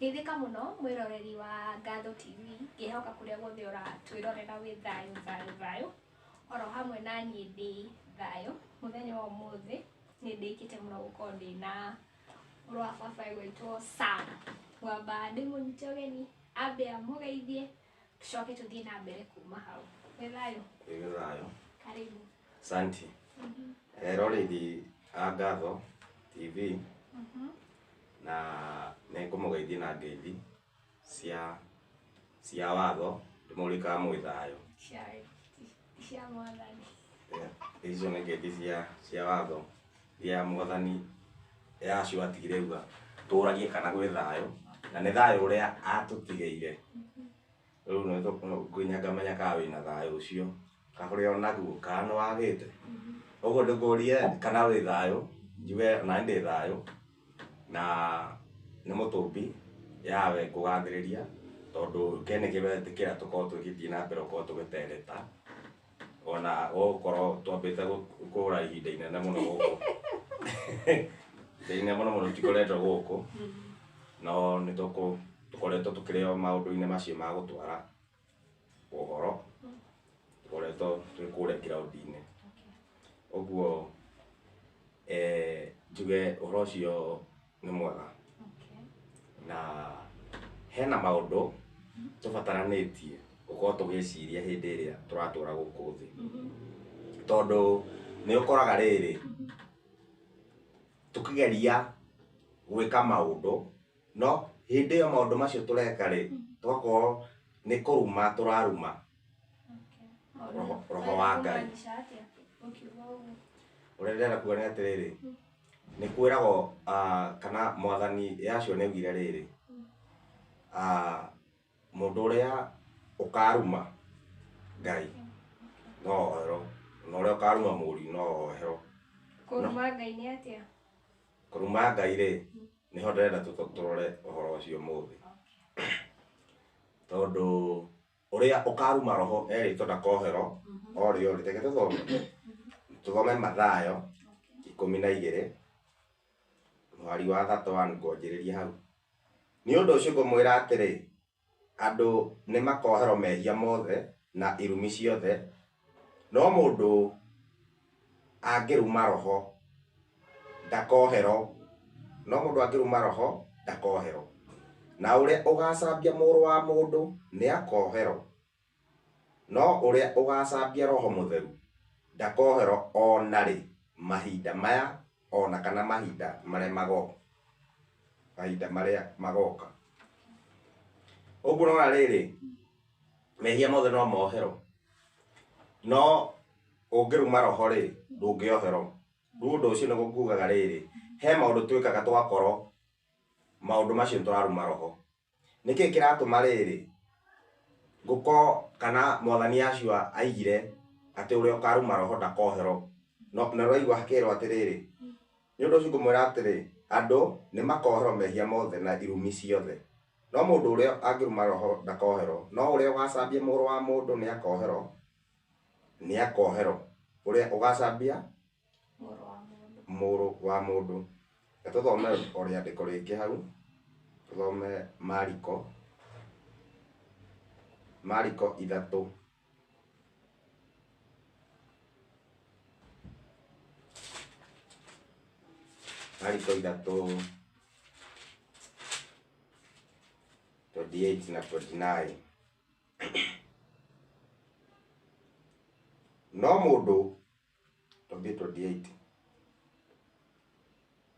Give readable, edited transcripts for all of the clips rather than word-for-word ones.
Geithĩka mũno mwĩroreri wa Ngatho TV, ngĩhoka kũrĩa guothe ũratwĩrorera wĩ thayũ thayũ thayũ, oro hamwe na niĩ ndĩ thayũ. Mũthenya wa ũmũthĩ nĩ ndĩkĩte mũno gũkorwo ndĩna mũrũ wa baba egwĩtwo Sam. Ngwamba ndĩmũnyite ũgeni ambe amũgeithie tũcoke tũthiĩ na mbere kuma hau. Wĩ thayũ? Wĩ thayũ. Karibu. Asante. Eroreri a Ngatho TV na nĩ ngũmũgeithia na ngeithi cia watho ndĩmũrie kana mwĩ thayũ. Cia mwathani. Icio nĩ ngeithi cia watho iria mwathani Yahshua atigire auga tũragie kana gwĩ thayũ na nĩ thayũ ũrĩa atũtigĩire. Rĩu nginya ngamenya kana wĩna thayũ ũcio kana ũrĩa onaguo kana nĩ wagĩte. Ũguo ndĩkũrie kana wĩ thayũ njuge ona niĩ ndĩ thayũ na nĩ mũtũmbi Yahweh ngũgathĩrĩria tondũ kĩ nĩkĩo wetĩkĩra tũkorwo tũgĩthiĩ na mbere gũkorwo tũgĩtereta ona gũkorwo twambĩte kũra ihinda inene mũno gũkũ ihinda inene mũno mũno tũtikoretwo gũkũ no nĩ tũkoretwo tũkĩrĩ o maũndũ-inĩ macio ma gũtwara ũhoro tũkoretwo twĩ kũrĩa ground-inĩ. Ũguo njuge ũhoro ũcio nĩ mwega na hena maũndũ tũbataranĩtie gũkorwo tũgĩciria hĩndĩ ĩrĩa tũratũra gũkũ thĩ, tondũ nĩ ũkoraga rĩrĩ tũkĩgeria gwĩka maũndũ no hĩndĩ ĩyo maũndũ macio tũreka rĩ tũgakorwo nĩ kũruma tũraruma roho wa Ngai. Ũrĩa ndĩrenda kuga nĩ atĩrĩrĩ, nĩ kwĩragwo kana mwathani Yahshua nĩ augire rĩrĩ, mũndũ ũrĩa ũkaruma Ngai no oherwo, na ũrĩa ũkaruma mũriũ no oherwo. Kũruma Ngai nĩ atĩa? Kũruma Ngai rĩ, nĩho ndĩrenda tũrore ũhoro ũcio ũmũthĩ. Tondũ ũrĩa ũkaruma roho erĩtwo ndakoherwo o rĩ o rĩ. Reke tũthome, tũthome Mathayo 12 mũhari wa 31 ngwanjĩrĩria hau. Nĩ ũndũ ũcio ngũmwĩra atĩrĩ, andũ nĩ makoherwo mehia mothe na irumi ciothe, no mũndũ angĩruma roho ndakoherwo, no mũndũ angĩruma roho ndakoherwo. Na ũrĩa ũgacambia mũrũ wa mũndũ nĩ akoherwo, no ũrĩa ũgacambia roho mũtheru ndakoherwo o na rĩ mahinda maya ona kana mahinda marĩa magoka, mahinda marĩa magoka. Ũguo ũrona rĩrĩ, mehia mothe no moherwo, no ũngĩruma roho rĩ, ndũngĩoherwo. Rĩu ũndũ ũcio nĩguo ngugaga rĩrĩ, he maũndũ twĩkaga tũgakorwo maũndũ macio nĩ tũraruma roho. Nĩkĩ kĩratũma rĩrĩ ngũkorwo kana mwathani Yahshua aigire atĩ ũrĩa ũkaruma roho ndakoherwo, no na ũraigua hakĩrwo atĩrĩrĩ, nĩ ũndũ ũcio ngũmwĩra atĩrĩ, andũ nĩ makoherwo mehia mothe na irumi ciothe, no mũndũ ũrĩa angĩruma roho ndakoherwo, no ũrĩa ũgacambia mũrũ wa mũndũ nĩ akoherwo, nĩ akoherwo. Ũrĩa ũgacambia mũrũ wa mũndũ. Reke tũthome o rĩandĩko rĩngĩ hau, tũthome Mariko, Mariko 3. Mariko 3 28 na 29. No mũndũ twambie 28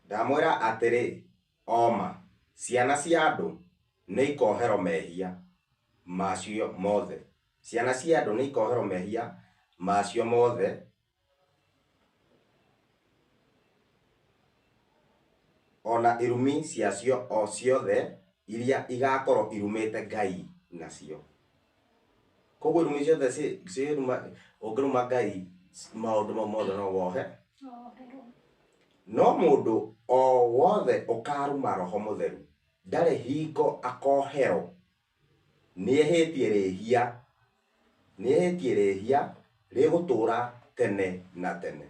ndamwĩra atĩrĩ oma ciana cia andũ nĩ ikoherwo mehia macio mothe, ciana cia andũ nĩ ikoherwo mehia macio mothe ona irumi ciacio o ciothe iria igakorwo irumĩte Ngai nacio. Koguo irumi ciothe ũngĩruma Ngai maũndũ mau mothe no wohe. No mũndũ o wothe ũkaruma roho mũtheru ndarĩ hingo akoherwo, nĩehĩtie rĩhia, nĩehĩtie rĩhia rĩgũtũra tene na tene.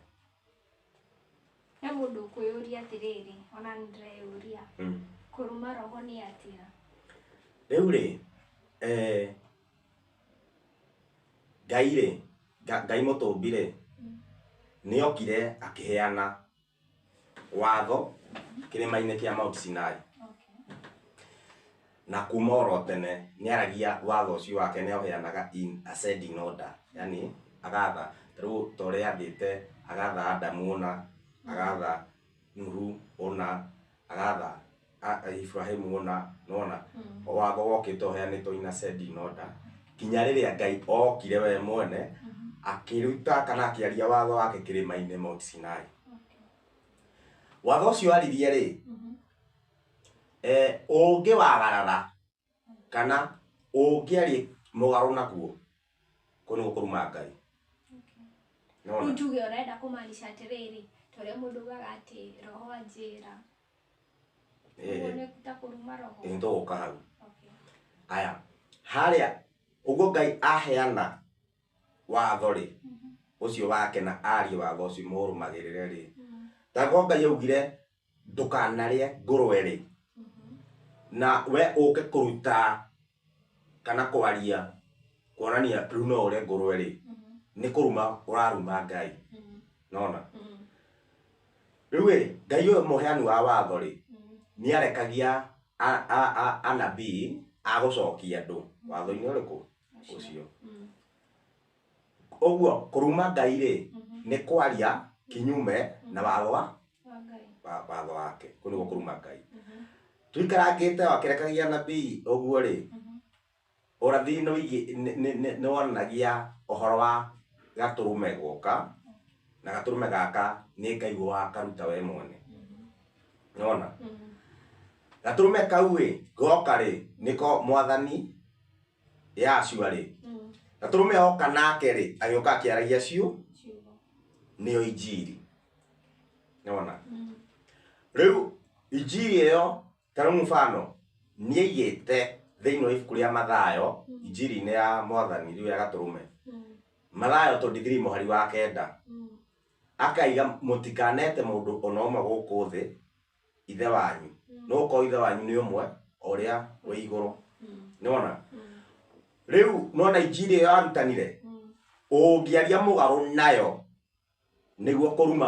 He mũndũ ũkwĩyũria atĩrĩrĩ, ona nĩ ndĩreyũria, kũruma roho nĩ atĩa? Rĩu rĩ, Ngai rĩ, Ngai mũtũmbi rĩ, nĩokire akĩheana watho kĩrĩma-inĩ kĩa Mount Sinai. Na kuma oro tene nĩaragia watho ũcio wake nĩaũheanaga in ascending order, yani agatha ta rĩu ta ũrĩa athĩte agatha Adamu ũna, agatha Nuhu ũna, agatha Ibrahimu ũna, nĩwona? Watho wokĩte ũheanĩtwo in ascending order kinya rĩrĩa Ngai okire we mwene akĩruta kana akĩaria watho wake kĩrĩma-inĩ Mount Sinai. Watho ũcio aririe rĩ, ũngĩwagarara kana ũngĩaria mũgarũ naguo, kũu nĩguo kũruma Ngai. Rĩu njuge ũrenda kũmaanisha atĩrĩrĩ, ta ũrĩa mũndũ augaga atĩ roho anjĩra. Ũguo nĩ ta kũruma roho. Ĩĩ nĩtũgũka hau. Aya, harĩa ũguo Ngai aheana watho rĩ, ũcio wake na arie watho ũcio mũrũmagĩrĩre rĩ, takorwo Ngai augire ndũkanarĩe ngũrwe rĩ, na we ũke kũruta kana kwaria kuonania rĩu no ũrĩe ngũrwe rĩ, nĩ kũruma ũraruma Ngai. Nona? Rĩu rĩ, Ngai ũyũ mũheani wa watho rĩ, nĩ arekagia anabii a gũcokia andũ watho-inĩ ũrĩkũ? Ũcio. Ũguo kũruma Ngai rĩ, nĩ kwaria kinyume na watho wa watho wake. Kũu nĩguo kũruma Ngai. Tũikarangĩte o akĩrekagia anabii ũguo rĩ, ũrathi nĩ wonanagia ũhoro wa gatũrũme goka, na gatũrũme gaka nĩ Ngai wakaruta we mwene. Nĩwona? Gatũrũme kau ĩ, goka rĩ, nĩko mwathani Yahshua rĩ, gatũrũme oka nake rĩ, agĩũka akĩaragia Ciugo. nĩyo injiri. Nĩwona? Rĩu injiri ĩyo ta rĩu mfano nĩaigĩte thĩinĩ wa ibuku rĩa Mathayo, injiri-inĩ ya mwathani rĩu ya gatũrũme, Mathayo 23 mũhari wa 9, akaiga mũtikanete mũndũ ona ũmwe gũkũ thĩ ithe wanyu, nĩgũkorwo ithe wanyu nĩ ũmwe o ũrĩa wĩ igũrũ. Nĩwona? Rĩu nĩwona injiri ĩyo arutanire, ũngĩaria mũgarũ nayo nĩguo kũruma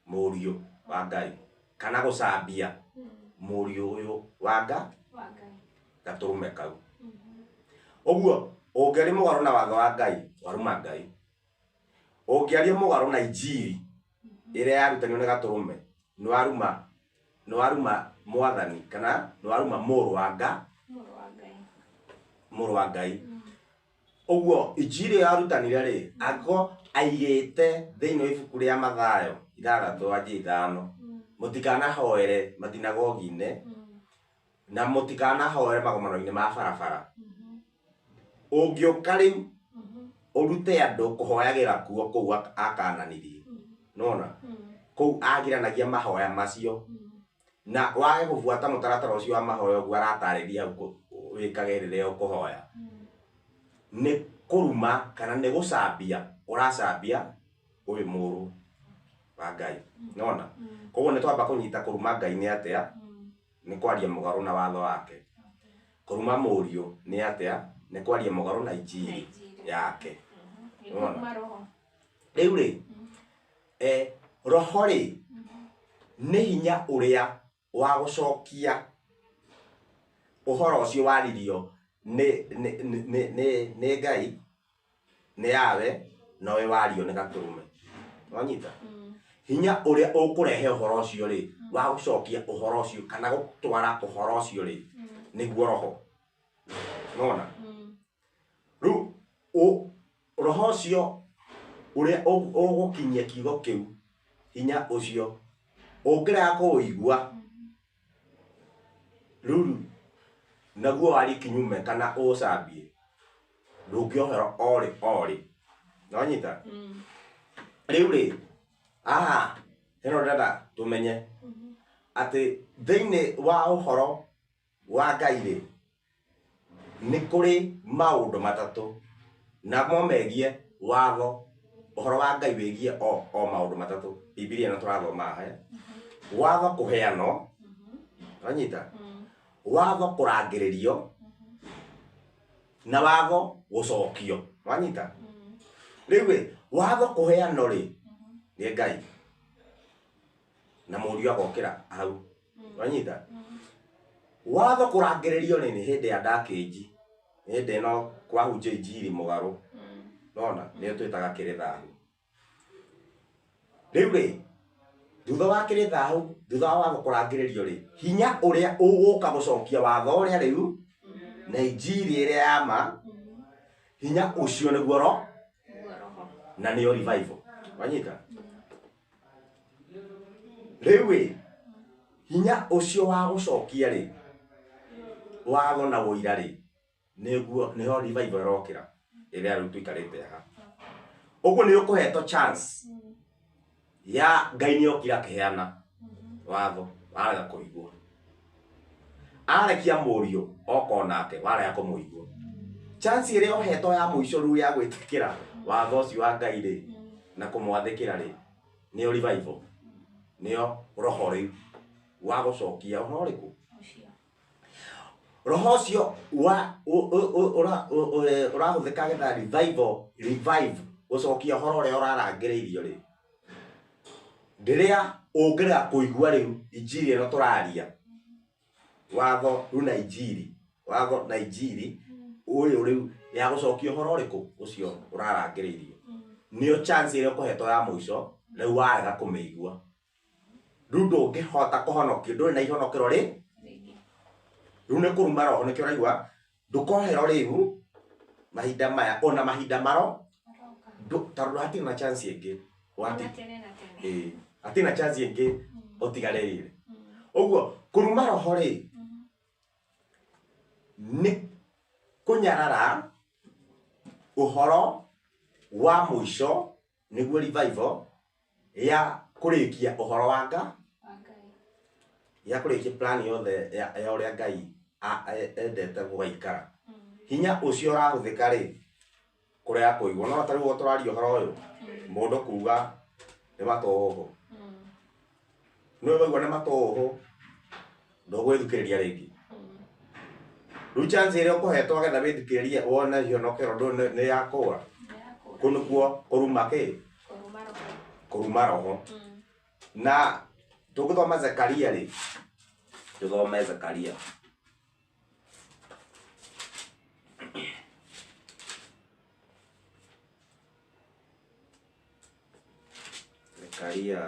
mũriũ wa Ngai kana gũcambia mũriũ ũyũ wa Ngai gatũrũme kau. Ũguo ũngĩaria mũgarũ na watho wa Ngai waruma Ngai. Ũngĩaria mũgarũ na injiri ĩrĩa yarutanirwo nĩ gatũrũme nĩwaruma mwathani kana nĩwaruma mũrũ wa Ngai. Mũrũ wa Ngai. Ũguo injiri ĩyo yarutanire rĩ, angĩkorwo aigĩte thĩinĩ wa ibuku rĩa Mathayo 6 anjia 5, mũtikanahoere mathinagogi-inĩ na mũtikanahoere magomano-inĩ ma barabara. Ũngĩũka rĩu ũrute andũ kũhoyagĩra kuo kũu akananirie. Nĩwona? Kũu agiranagia mahoya macio na wage gũbuata mũtaratara ũcio wa mahoya ũguo aratarĩria hau wĩkage rĩrĩa ũkũhoya. Nĩ kũruma kana nĩ gũcambia ũracambia ũyũ mũrũ wa Ngai. Nĩwona? Koguo nĩ twamba kũnyita kũruma Ngai nĩ atĩa? Nĩ kwaria mũgarũ na watho wake. Kũruma mũriũ nĩ atĩa? Nĩ kwaria mũgarũ na injiri yake. Nĩwona? Rĩu rĩ, roho rĩ, nĩ hinya ũrĩa wa gũcokia ũhoro ũcio waririo nĩ Ngai, nĩ Yahweh, na ũyũ wario nĩ gatũrũme. Wanyita? Hinya ũrĩa ũkũrehe ũhoro ũcio rĩ, wa gũcokia ũhoro ũcio kana gũtwara ũhoro ũcio rĩ, nĩguo roho. Nĩwona? Rĩu roho ũcio ũrĩa ũgũkinyia kiugo kĩu, hinya ũcio, ũngĩrega kũũigua, rĩu naguo warie kinyume kana ũũcambie, ndũngĩoherwo orĩ orĩ. Nĩwanyita? Rĩu rĩ, haha hena ũndũ ndĩrenda tũmenye, atĩ thĩinĩ wa ũhoro wa Ngai rĩ, nĩ kũrĩ maũndũ matatũ, namo megiĩ watho, ũhoro wa Ngai wĩgiĩ o maũndũ matatũ. Bibilia ĩno tũrathoma haha. Watho kũheanwo, wanyita? Watho kũrangĩrĩrio na watho gũcokio. Wanyita? Rĩu rĩ, watho kũheanwo rĩ, nĩ Ngai na mũriũ agokĩra hau. Wanyita? Watho kũrangĩrĩrio rĩ, nĩ hĩndĩ ya Dark Age, hĩndĩ ĩno kwahunjio injiri mũgarũ. Nona nĩyo twĩtaga kĩrĩ thahu. Rĩu rĩ, thutha wa kĩrĩ thahu, thutha wa watho kũrangĩrĩrio rĩ, hinya ũrĩa ũgũka gũcokia watho ũrĩa rĩu na injiri ĩrĩa ya ma, hinya ũcio nĩguo ro Nĩguo roho. Na nĩyo revival. Wanyita? Rĩu ĩ, hinya ũcio wa gũcokia rĩ watho na ũira rĩ, nĩguo nĩho revival ĩrokĩra ĩrĩa rĩu tũikarĩte haha. Ũguo nĩ ũkũhetwo chance ya Ngai nĩ okire akĩheana watho, warega kũigua. Arekia mũriũ oka onake, warega kũmũigua. Chance ĩrĩa ũhetwo ya mũico rĩu ya gwĩtĩkĩra watho ũcio wa Ngai rĩ na kũmwathĩkĩra rĩ, nĩyo revival, nĩyo roho rĩu wa gũcokia ũhoro ũrĩkũ? Ũcio. Roho ũcio wa ũrahũthĩka getha revival, revive, gũcokia ũhoro ũrĩa ũrarangĩrĩirio rĩ, rĩrĩa ũngĩrega kũigua rĩu injiri ĩno tũraria, watho rĩu na injiri, watho na injiri ũyũ rĩu ya gũcokia ũhoro ũrĩkũ ũcio ũrarangĩrĩirio, nĩyo chance ĩrĩa ũkũhetwo ya mũico. Rĩu warega kũmĩigua, rĩu ndũngĩhota kũhonokio, ndũrĩ na ihonokero rĩ Rĩngĩ. Rĩu nĩ kũruma roho, nĩkĩo ũraigua ndũkoherwo rĩu mahinda maya ona mahinda maro Maroka. Tondũ hatirĩ na chance ĩngĩ. Ona tene na tene. Ĩĩ, hatirĩ na chance ĩngĩ ũtigarĩire. Ũguo kũruma roho rĩ, nĩ kũnyarara ũhoro wa mũico, nĩguo revival ya kũrĩkia ũhoro wa Nga Wa Ngai. Ya kũrĩkia plan yothe ya ũrĩa Ngai endete gũgaikara. Hinya ũcio ũrahũthĩka rĩ, kũrega kũigua. No ta rĩu ũguo tũraria ũhoro ũyũ, mũndũ kuga nĩ matũhũhũ, nĩ waigua nĩ matũhũhũ, ndũgwĩthikĩrĩria rĩngĩ. Rĩu chance ĩrĩa ũkũhetwo getha wĩthikĩrĩrie wone ihonokero ndũ nĩ ya kũra. Nĩ ya kũra. Kũu nĩkuo kũruma kĩ? Kũruma roho. Kũruma roho. Na tũngĩthoma Zekaria rĩ, tũthome Zekaria. Zekaria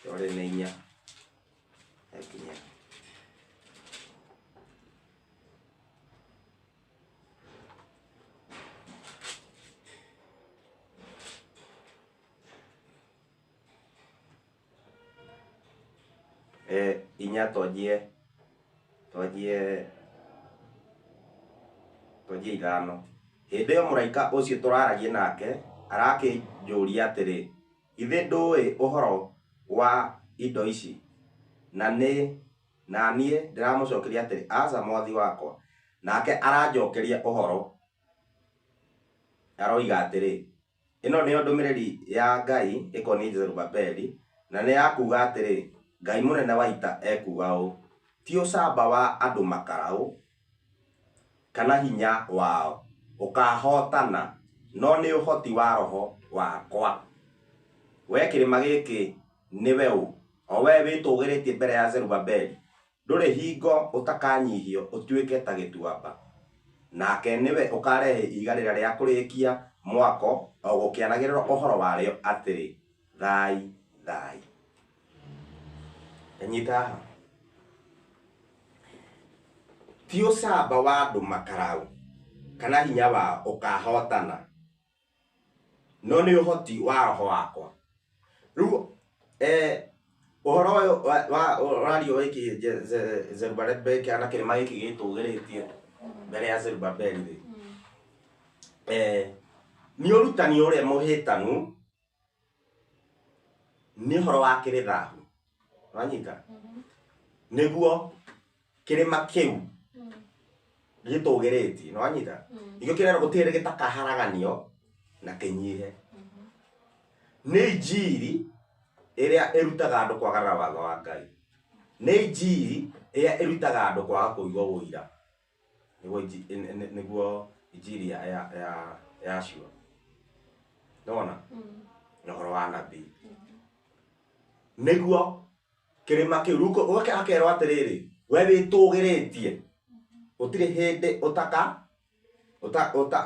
rorĩ nĩ inya nginya inya, twanjie ithano. Hĩndĩ ĩyo mũraika ũcio tũraragia nake arakĩnjũria atĩrĩ, "Githĩ ndũĩ ũhoro wa indo ici?" Na niĩ ndĩramũcokeria atĩrĩ, "Aca, mwathi wakwa." Nake aranjokeria ũhoro aroiga atĩrĩ, "Ĩno nĩyo ndũmĩrĩri ya Ngai ĩkoniĩ Zerubabeli, na nĩ ya kuuga atĩrĩ, Ngai mũnene wa ita ekuuga ũũ: Ti ũcamba wa andũ makaraũ kana hinya wao ũkaahootana, no nĩ ũhoti wa Roho wakwa. Wee kĩrĩma gĩkĩ nĩwe ũ, o wee wĩtũũgĩrĩtie mbere ya Zerubabeli? Ndũrĩ hingo ũtakanyihio ũtuĩke ta gĩtuamba. Nake nĩwe ũkarehe ihiga rĩrĩa rĩa kũrĩkia mwako, o gũkĩanagĩrĩrũo ũhoro warĩo atĩrĩ, Thai, thai. Nyita haha. Ti ũcamba wa andũ makarau kana hinya wao ũkahotana, no nĩ ũhoti wa Roho wakwa. Rĩu ũhoro ũyũ ũrario wĩgiĩ Zerubabeli kana kĩrĩma gĩkĩ gĩtũgĩrĩtie mbere ya Zerubabeli rĩ, nĩ ũrutani ũrĩa mũhĩtanu, nĩ ũhoro wa kĩrĩ thahu. Wanyita? Nĩguo kĩrĩma kĩu gĩtũgĩrĩtie, nĩ wanyita? Nĩkĩo kĩrerwo gũtirĩ hĩndĩ gĩtakaharaganio na kĩnyihe. Nĩ injiri ĩrĩa ĩrutaga andũ kwagarara watho wa Ngai. Nĩ injiri Ĩrĩa ĩrutaga andũ kwaga kũigua ũira nĩguo nĩguo injiri ya Yahshua. Nĩwona? Na ũhoro wa nabii. Nĩguo kĩrĩma kĩu rĩu akerwo atĩrĩrĩ, we wĩtũgĩrĩtie gũtirĩ hĩndĩ ũtaka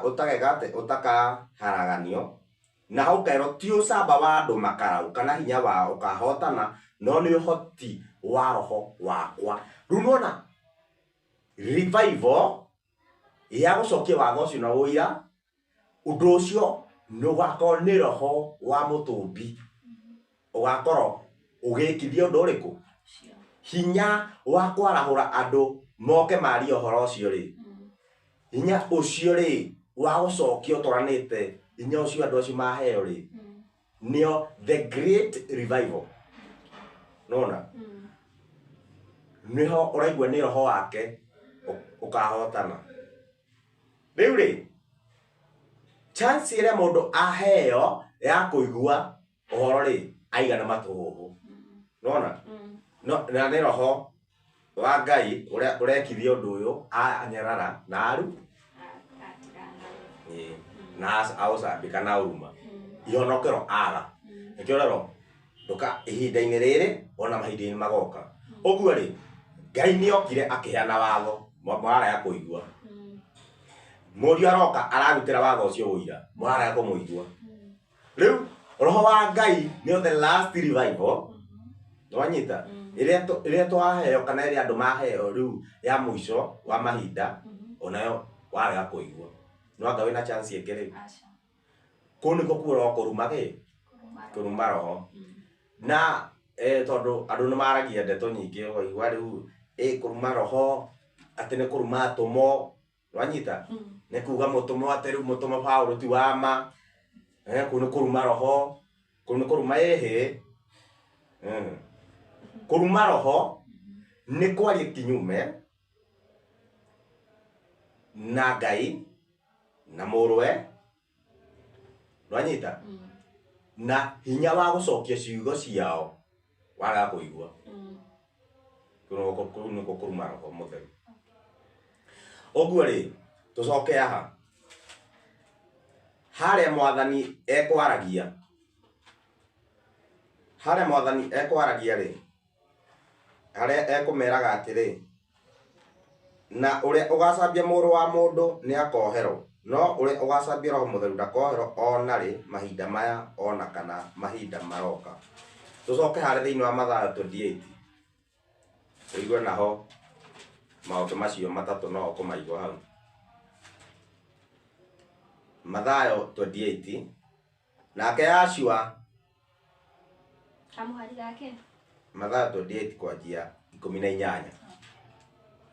ũtageka atĩ ũtakaharaganio, na ũkerwo ti ũcamba wa andũ makarau kana hinya wao ũkahotana, no nĩ ũhoti wa roho wakwa. Rĩu nĩwona revival ya gũcokia watho ũcio na ũira, ũndũ ũcio nĩ ũgakorwo nĩ roho wa mũtũmbi ũgakorwo ũgĩkithia ũndũ ũrĩkũ, hinya wa kwarahũra andũ moke marie ũhoro ũcio rĩ, hinya ũcio rĩ wa gũcokia ũtwaranĩte hinya ũcio andũ acio maheo rĩ, nĩo the great revival. Nona nĩho ũraigua nĩ roho wake ũkahotana. Rĩu rĩ, chance ĩrĩa mũndũ aheo ya kũigua ũhoro rĩ, aigana matũhũhũ. Nona no na nĩ roho wa Ngai ũrĩa ũrekithia ũndũ ũyũ, anyarara na aru na aũcambĩka na aũruma ihonokero aga. Nĩkĩo rero ndũka ihinda-inĩ rĩrĩ ona mahinda-inĩ magoka. Ũguo rĩ, Ngai nĩ okire akĩheana watho, mũrarega kũigua. Mũriũ aroka ararutĩra watho ũcio ũira, mũrarega kũmũigua. Rĩu roho wa Ngai nĩo the last revival. Nĩwanyita? Ĩrĩa twaheo kana ĩrĩa andũ maheo rĩu ya mũico wa mahinda, onayo warega kũigua. No anga wĩna chance ĩngĩ rĩu. Kũu nĩkuo kuo kũruma kĩ? Kũruma roho. Na tondũ andũ nĩ maragia ndeto nyingĩ ũkaigua rĩu kũruma roho atĩ nĩ kũruma atũmwo. Wanyita? Nĩ kuga mũtũmwo atĩ rĩu mũtũmwo Paũlũ ti wa ma. Kũu nĩ kũruma roho. Kũu nĩ kũruma ĩhĩ. Kũruma roho nĩ kwaria kinyume na Ngai na mũrũwe. Nwanyita? Na hinya wa gũcokia ciugo ciao warega kũigua. Kũu nĩkuo kũruma roho mũtheru. Ũguo rĩ, tũcoke haha. Harĩa mwathani ekwaragia, harĩa mwathani ekwaragia rĩ, harĩa ekũmeraga atĩrĩ, na ũrĩa ũgacambia mũrũ wa mũndũ nĩ akoherwo, no ũrĩa ũgacambia roho mũtheru ndakoherwo ona rĩ mahinda maya ona kana mahinda maroka. Tũcoke harĩa thĩinĩ wa Mathayo 28, ũigue naho maũndũ macio matatũ no ũkũmaigua hau. Mathayo 28, nake Yahshua Kamũhari gake. Mathayo 28 kwanjia 18.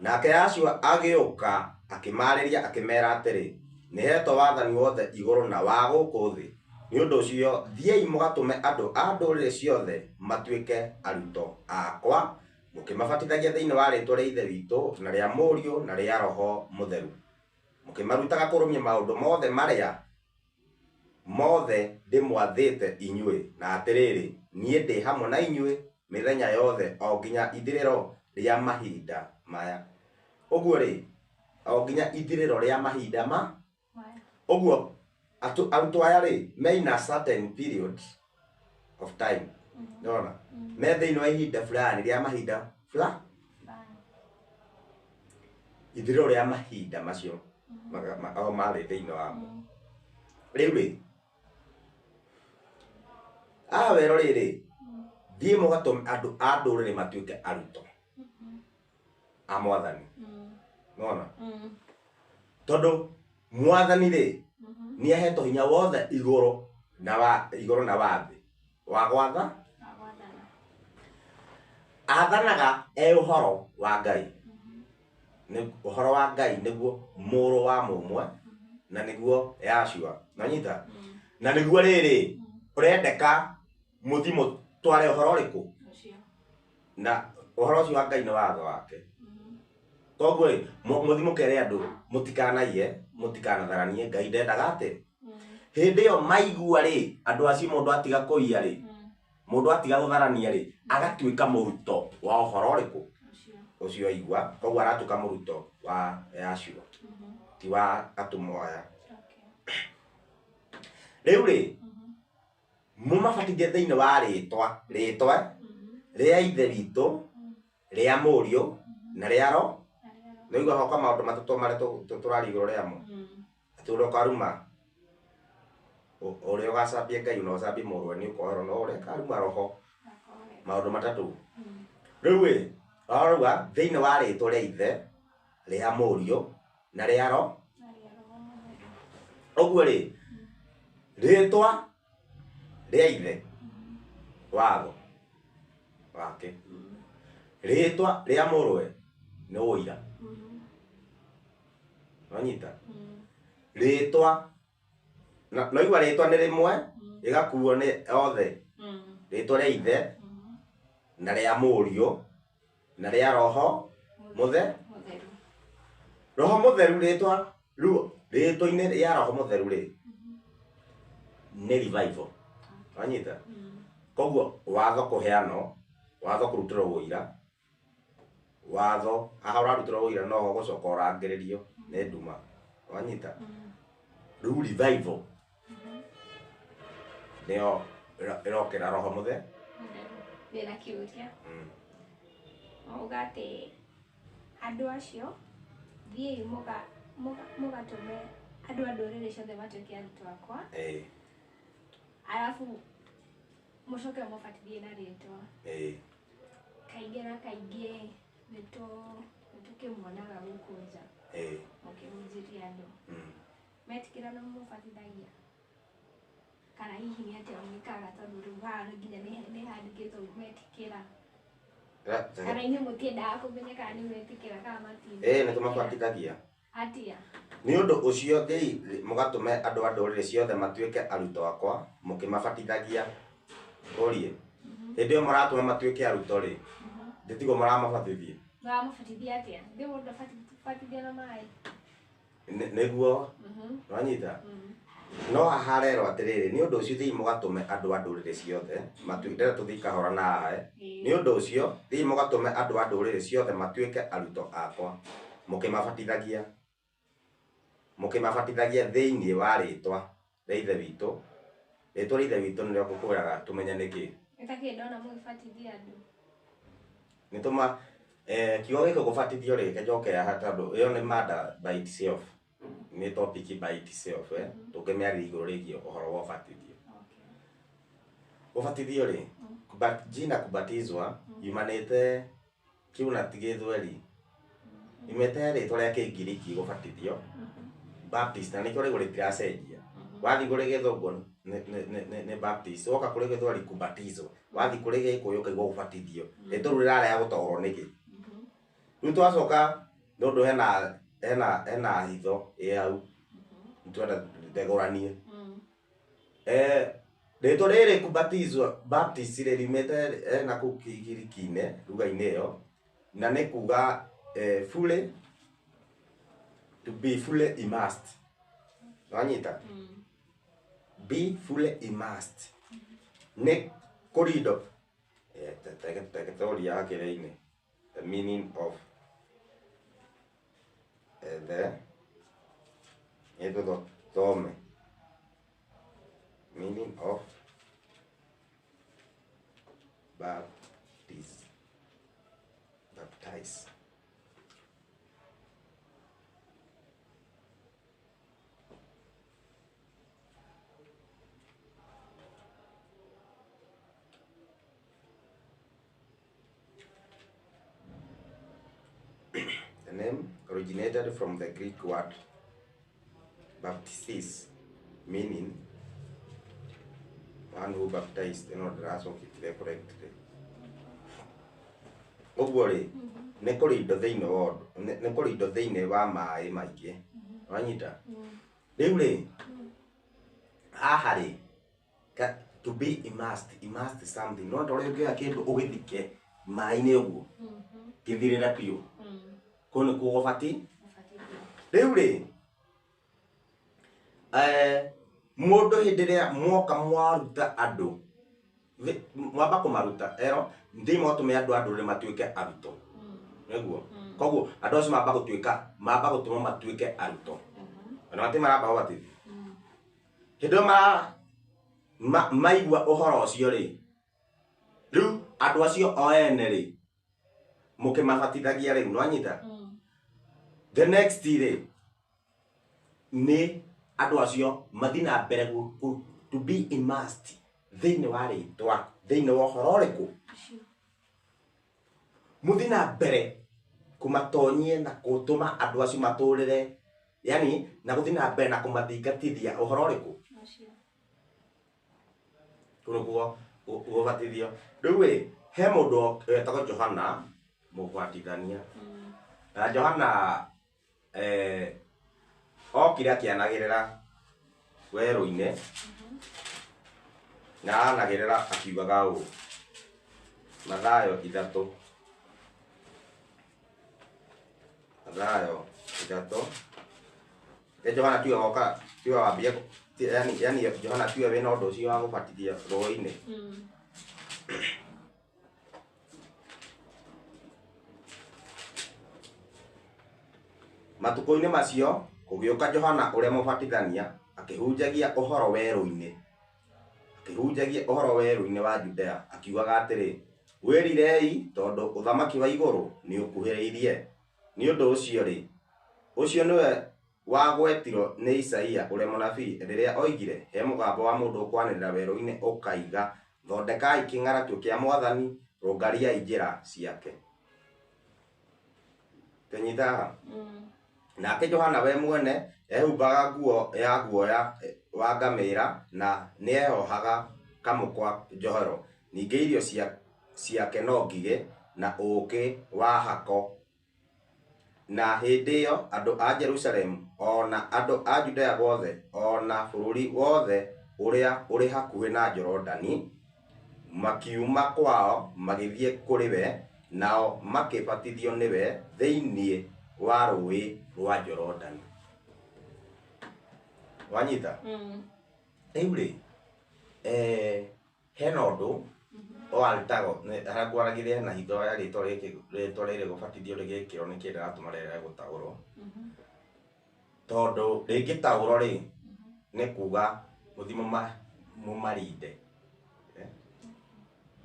Nake Yahshua agĩũka akĩmaarĩria akĩmeera atĩrĩ, nĩheetwo wathani wothe igũrũ na wa gũkũ thĩ. Nĩ ũndũ ũcio thiĩi mũgatũme andũ a ndũrĩrĩ ciothe matuĩke arutwo akwa, mũkĩmabatithagia thĩinĩ wa rĩĩtwa rĩa Ithe witũ na rĩa Mũriũ na rĩa Roho Mũtheru, mũkĩmarutaga kũrũmia maũndũ mothe marĩa mothe ndĩmwathĩte inyuĩ, na atĩrĩrĩ, niĩ ndĩ hamwe na inyuĩ mĩthenya yothe o nginya ithirĩro rĩa mahinda maya. Ũguo rĩ, o nginya ithirĩro rĩa mahinda ma ũguo arutwo aya rĩ, me in a certain period of time. Nĩwona? Me thĩinĩ wa ihinda fulani rĩa mahinda fulani. Ithirĩro rĩa mahinda macio o marĩ thĩinĩ wamo. Rĩu rĩ, haha wero rĩrĩ, thiĩ mũgatũme andũ a ndũrĩrĩ matuĩke arutwo a mwathani. Nĩwona? Tondũ mwathani rĩ, nĩ ahetwo hinya wothe igũrũ na wa igũrũ na wa thĩ wa gwatha. Athanaga e ũhoro wa Ngai. Nĩ ũhoro wa Ngai nĩguo mũrũ wa mũmwe na nĩguo Yahshua. Nĩwanyita? Na nĩguo rĩrĩ ũrendeka mũthiĩ mũtware ũhoro ũrĩkũ? Na ũhoro ũcio wa Ngai nĩ watho wake. Koguo rĩ, mũthiĩ mũkere andũ mũtikanaiye, mũtikanatharanie, Ngai ndendaga atĩ. Hĩndĩ ĩyo maigua rĩ, andũ acio mũndũ atiga kũiya rĩ, mũndũ atiga gũtharania rĩ, agatuĩka mũruto wa ũhoro ũrĩkũ? Ũcio aigua koguo aratuĩka mũrutwo wa Yahshua, ti wa atũmwo aya. Rĩu rĩ, mũmabatithie thĩinĩ wa rĩtwa rĩtwa rĩa Ithe witũ, rĩa Mũriũ na rĩa Roho. Nĩũigua hoka maũndũ matatũ marĩa tũraria igũrũ rĩamo, atĩ ũrĩa ũkaruma ũrĩa ũgacambia Ngai na ũcambie mũrũwe nĩ ũkoherwo, no ũrĩa ũkaruma Roho, maũndũ matatũ. Rĩu ĩ, arauga thĩinĩ wa rĩtwa rĩa Ithe, rĩa Mũriũ na rĩa Roho. Ũguo rĩ, rĩtwa rĩa Ithe, watho wake, rĩtwa rĩa Mũrũwe nĩ ũira. Wanyita? Rĩtwa na noigua rĩtwa nĩ rĩmwe rĩgakuo nĩ othe, rĩtwa rĩa Ithe na rĩa Mũriũ na rĩa Roho Mũthe Mũtheru. Roho Mũtheru. Rĩtwa rĩu, rĩtwa-inĩ rĩa Roho Mũtheru rĩ, nĩ revival. Wanyita? Koguo watho kũheanwo, watho kũrutĩrwo ũira, watho haha ũrarutĩrwo ũira noho gũcoka ũrangĩrĩrio nĩ nduma. Wanyita? Rĩu revival nĩyo ĩrokĩra Roho Mũthe. Mũtheru. Ndĩna kĩũria. Mauga atĩ andũ acio, thiĩi mũgatũme andũ a ndũrĩrĩ ciothe matuĩke arutwo akwa, arabu mũcoke mũbatithie na rĩtwa. Kaingĩ na kaingĩ nĩtũkĩmuonaga gũkũ nja mũkĩhunjĩria andũ. Metĩkĩra nĩ mũbatithagia, kana hihi nĩ atĩa mwĩkaga? Tondũ rĩu haha nginya nĩ handĩkĩtwo metĩkĩra, kana inyuĩ mũtiendaga kũmenya kana nĩ metĩkĩra kana Ĩĩ, nĩ tũmabatithagia. Atĩa? Nĩ ũndũ ũcio thiĩi mũgatũme andũ a ndũrĩrĩ ciothe matuĩke arutwo akwa, mũkĩmabatithagia. Ũrie hĩndĩ ĩyo mũratũma matuĩke arutwo rĩ, ndĩtigwo mũramabatithia? Mũramabatithia atĩa? Ndĩ mũndũ abatithia na maĩ? Nĩguo nwanyita, no haha harerwo atĩrĩrĩ, nĩ ũndũ ũcio thiĩi mũgatũme andũ a ndũrĩrĩ ciothe matuĩke, ndĩrenda tũthiĩ kahora na haha, eh. Nĩ ũndũ ũcio thiĩi mũgatũme andũ a ndũrĩrĩ ciothe matuĩke arutwo akwa, mũkĩmabatithagia thĩinĩ wa rĩtwa rĩa Ithe witũ. Rĩtwa rĩa Ithe witũ nĩrĩo ngũkwĩraga tũmenye nĩkĩ. Nĩ ta kĩ ndona mũgĩbatithia andũ? Nĩ tũma kiugo gĩkĩ gũbatithio rĩ, njoke haha tondũ ĩyo nĩ mada by itself, nĩ topic by itself, eh, tũngĩmĩarĩria igũrũ rĩgiĩ ũhoro wa ũbatithio. Ũbatithio rĩ, jina kubatizwa yumanĩte kiuna ti gĩthweri, yumĩte rĩtwa rĩa Kĩngiriki gũbatithio, baptist, na nĩkĩo rĩu rĩtiracenjia. Wathiĩ kũrĩ Gĩthũngũ nĩ baptist, woka kũrĩ Gĩthweri kubatizwa, wathiĩ kũrĩ Gĩkũyũ ũkaigua gũbatithio. Rĩtwa rĩu rĩrarega gũtaũrwo nĩkĩ? Rĩu twacoka nĩ ũndũ hena hitho ĩ hau twenda ndegũranie. Rĩtwa rĩrĩ kubatizwa, baptist rĩ, riumĩte na kũu Kĩgiriki-inĩ, lugha-inĩ ĩyo, na nĩ kuga fully, to be fully immersed. Wanyita? Be fully immersed nĩ kũrindo. Teke tũria hakĩrĩ-inĩ the meaning of the nĩ tũthome meaning of baptize, baptize. The name originated from the Greek word baptisis, meaning one who baptized. Ĩno ndĩracokire correctly. Ũguo rĩ, nĩ kũrindwo thĩinĩ wa ũndũ, nĩ kũrindwo thĩinĩ wa maĩ maingĩ. Wanyita? Rĩu rĩ, haha rĩ, to be immersed, immersed something. No ta ũrĩa ũngĩoya kĩndũ ũgĩthike maĩ-inĩ ũguo, gĩthirĩre biũ. Kũu nĩkuo gũbati. Rĩu rĩ, mũndũ hĩndĩ ĩrĩa mwoka mwaruta andũ, mwamba kũmaruta ero, thiĩ mũgatũme andũ a ndũrĩrĩ matuĩke arutwo. Nĩguo koguo andũ acio mamba gũtuĩka mamba gũtũmwo matuĩke arutwo ona matirĩ maramba gũbatithio. Hĩndĩ ĩyo maigua ũhoro ũcio rĩ, rĩu andũ acio o ene rĩ mũkĩmabatithagia rĩu nĩwanyita. The next rĩ nĩ andũ acio mathiĩ na mbere to be immersed thĩinĩ wa rĩtwa thĩinĩ wa ũhoro ũrĩkũ mũthiĩ na mbere kũmatonyie na gũtũma andũ acio matũrĩre yani na gũthiĩ na mbere na kũmathingatithia ũhoro ũrĩkũ kũu nĩkuo gũbatithio. Rĩu ĩ he mũndũ wetagwo Johana mũbatithania na Johana okire akĩanagĩrĩra werũ-inĩ na anagĩrĩra akiugaga ũũ Mathayo 3 Mathayo 3 Johana tiwe woka tiwe wambia yani yani Johana tiwe wĩna ũndũ ũcio wa gũbatithia rũĩ-inĩ. Matukũ-inĩ macio kũgĩũka Johana ũrĩa mũbatithania akĩhunjagia ũhoro werũ-inĩ akĩhunjagia ũhoro werũ-inĩ wa Judea akiugaga atĩrĩ, wĩrirei tondũ ũthamaki wa igũrũ nĩ ũkuhĩrĩirie. Nĩ ũndũ ũcio rĩ, ũcio nĩwe wagwetirwo nĩ Isaia ũrĩa mũnabii rĩrĩa oigire, he mũgambo wa mũndũ ũkwanĩrĩra werũ-inĩ ũkaiga, thondekai kĩng'aratio kĩa Mwathani, rũngariai njĩra ciake. Tũnyita haha? Nake Johana we mwene ehumbaga nguo ya guoya wa ngamĩra na nĩeyohaga kamũkwa njohero. Ningĩ irio ciake no ngigĩ na ũũkĩ wa hako. Na hĩndĩ ĩyo andũ a Jerusalemu o na andũ a Judea guothe o na bũrũri wothe ũrĩa ũrĩ hakuhĩ na Jorodani makiuma kwao magĩthiĩ kũrĩ we, nao makĩbatithio nĩwe thĩinĩ wa rũĩ rwa Jorodani. Wanyita? Rĩu rĩ hena ũndũ warutagwo harĩa ngwaragĩria hena hitho ya rĩtwa rĩkĩ rĩtwa rĩrĩ gũbatithio rĩgĩkĩrwo nĩkĩ rĩratũma rĩrege gũtaũrwo tondũ rĩngĩtaũrwo rĩ nĩ kuga mũthiĩ mũmarinde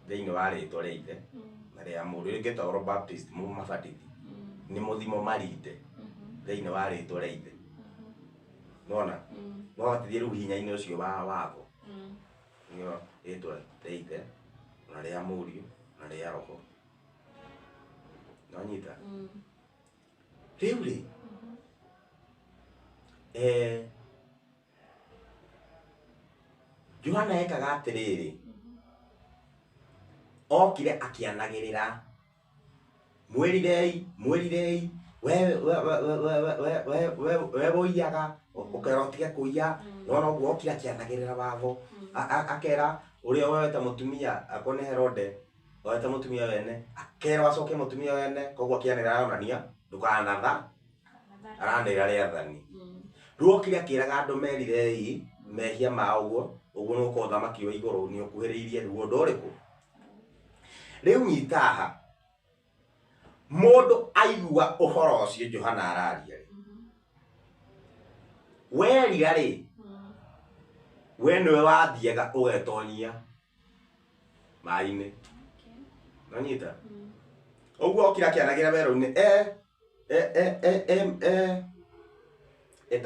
thĩinĩ wa rĩtwa rĩa ithe na rĩa mũriũ. Rĩngĩtaũrwo Baptist mũmabatithi nĩ mũthiĩ mũmarinde thĩinĩ wa rĩtwa rĩa ithe. Nĩwona? Mũmabatithie rĩu hinya-inĩ ũcio wa watho nĩyo rĩtwa rĩa ithe na rĩa mũriũ na rĩa roho. Nĩwanyita? Rĩu rĩ Johana ekaga atĩrĩrĩ, okire akĩanagĩrĩra mwĩrirei mwĩrirei we we we we we we we we we ũiyaga ũkerwo ũtige kũiya. Nĩwona ũguo okire akĩanagĩrĩra watho akera ũrĩa woete mũtumia akorwo nĩ Herode oete mũtumia wene akerwo acoke mũtumia wene koguo akĩanĩrĩra aronania ndũkanatha aranĩrĩra rĩathani. Rĩu okire akĩraga andũ merirei mehia mao ũguo ũguo nĩ gũkorwo ũthamaki wa igũrũ nĩ ũkuhĩrĩirie. Rĩu ũndũ ũrĩkũ? Rĩu nyita haha mũndũ aigua ũhoro ũcio Johana araria rĩ, werira rĩ we nĩwe wathiaga ũgetonyia maĩ-inĩ. Nĩwanyita? Ũguo okire akĩanagĩra werũ-inĩ ta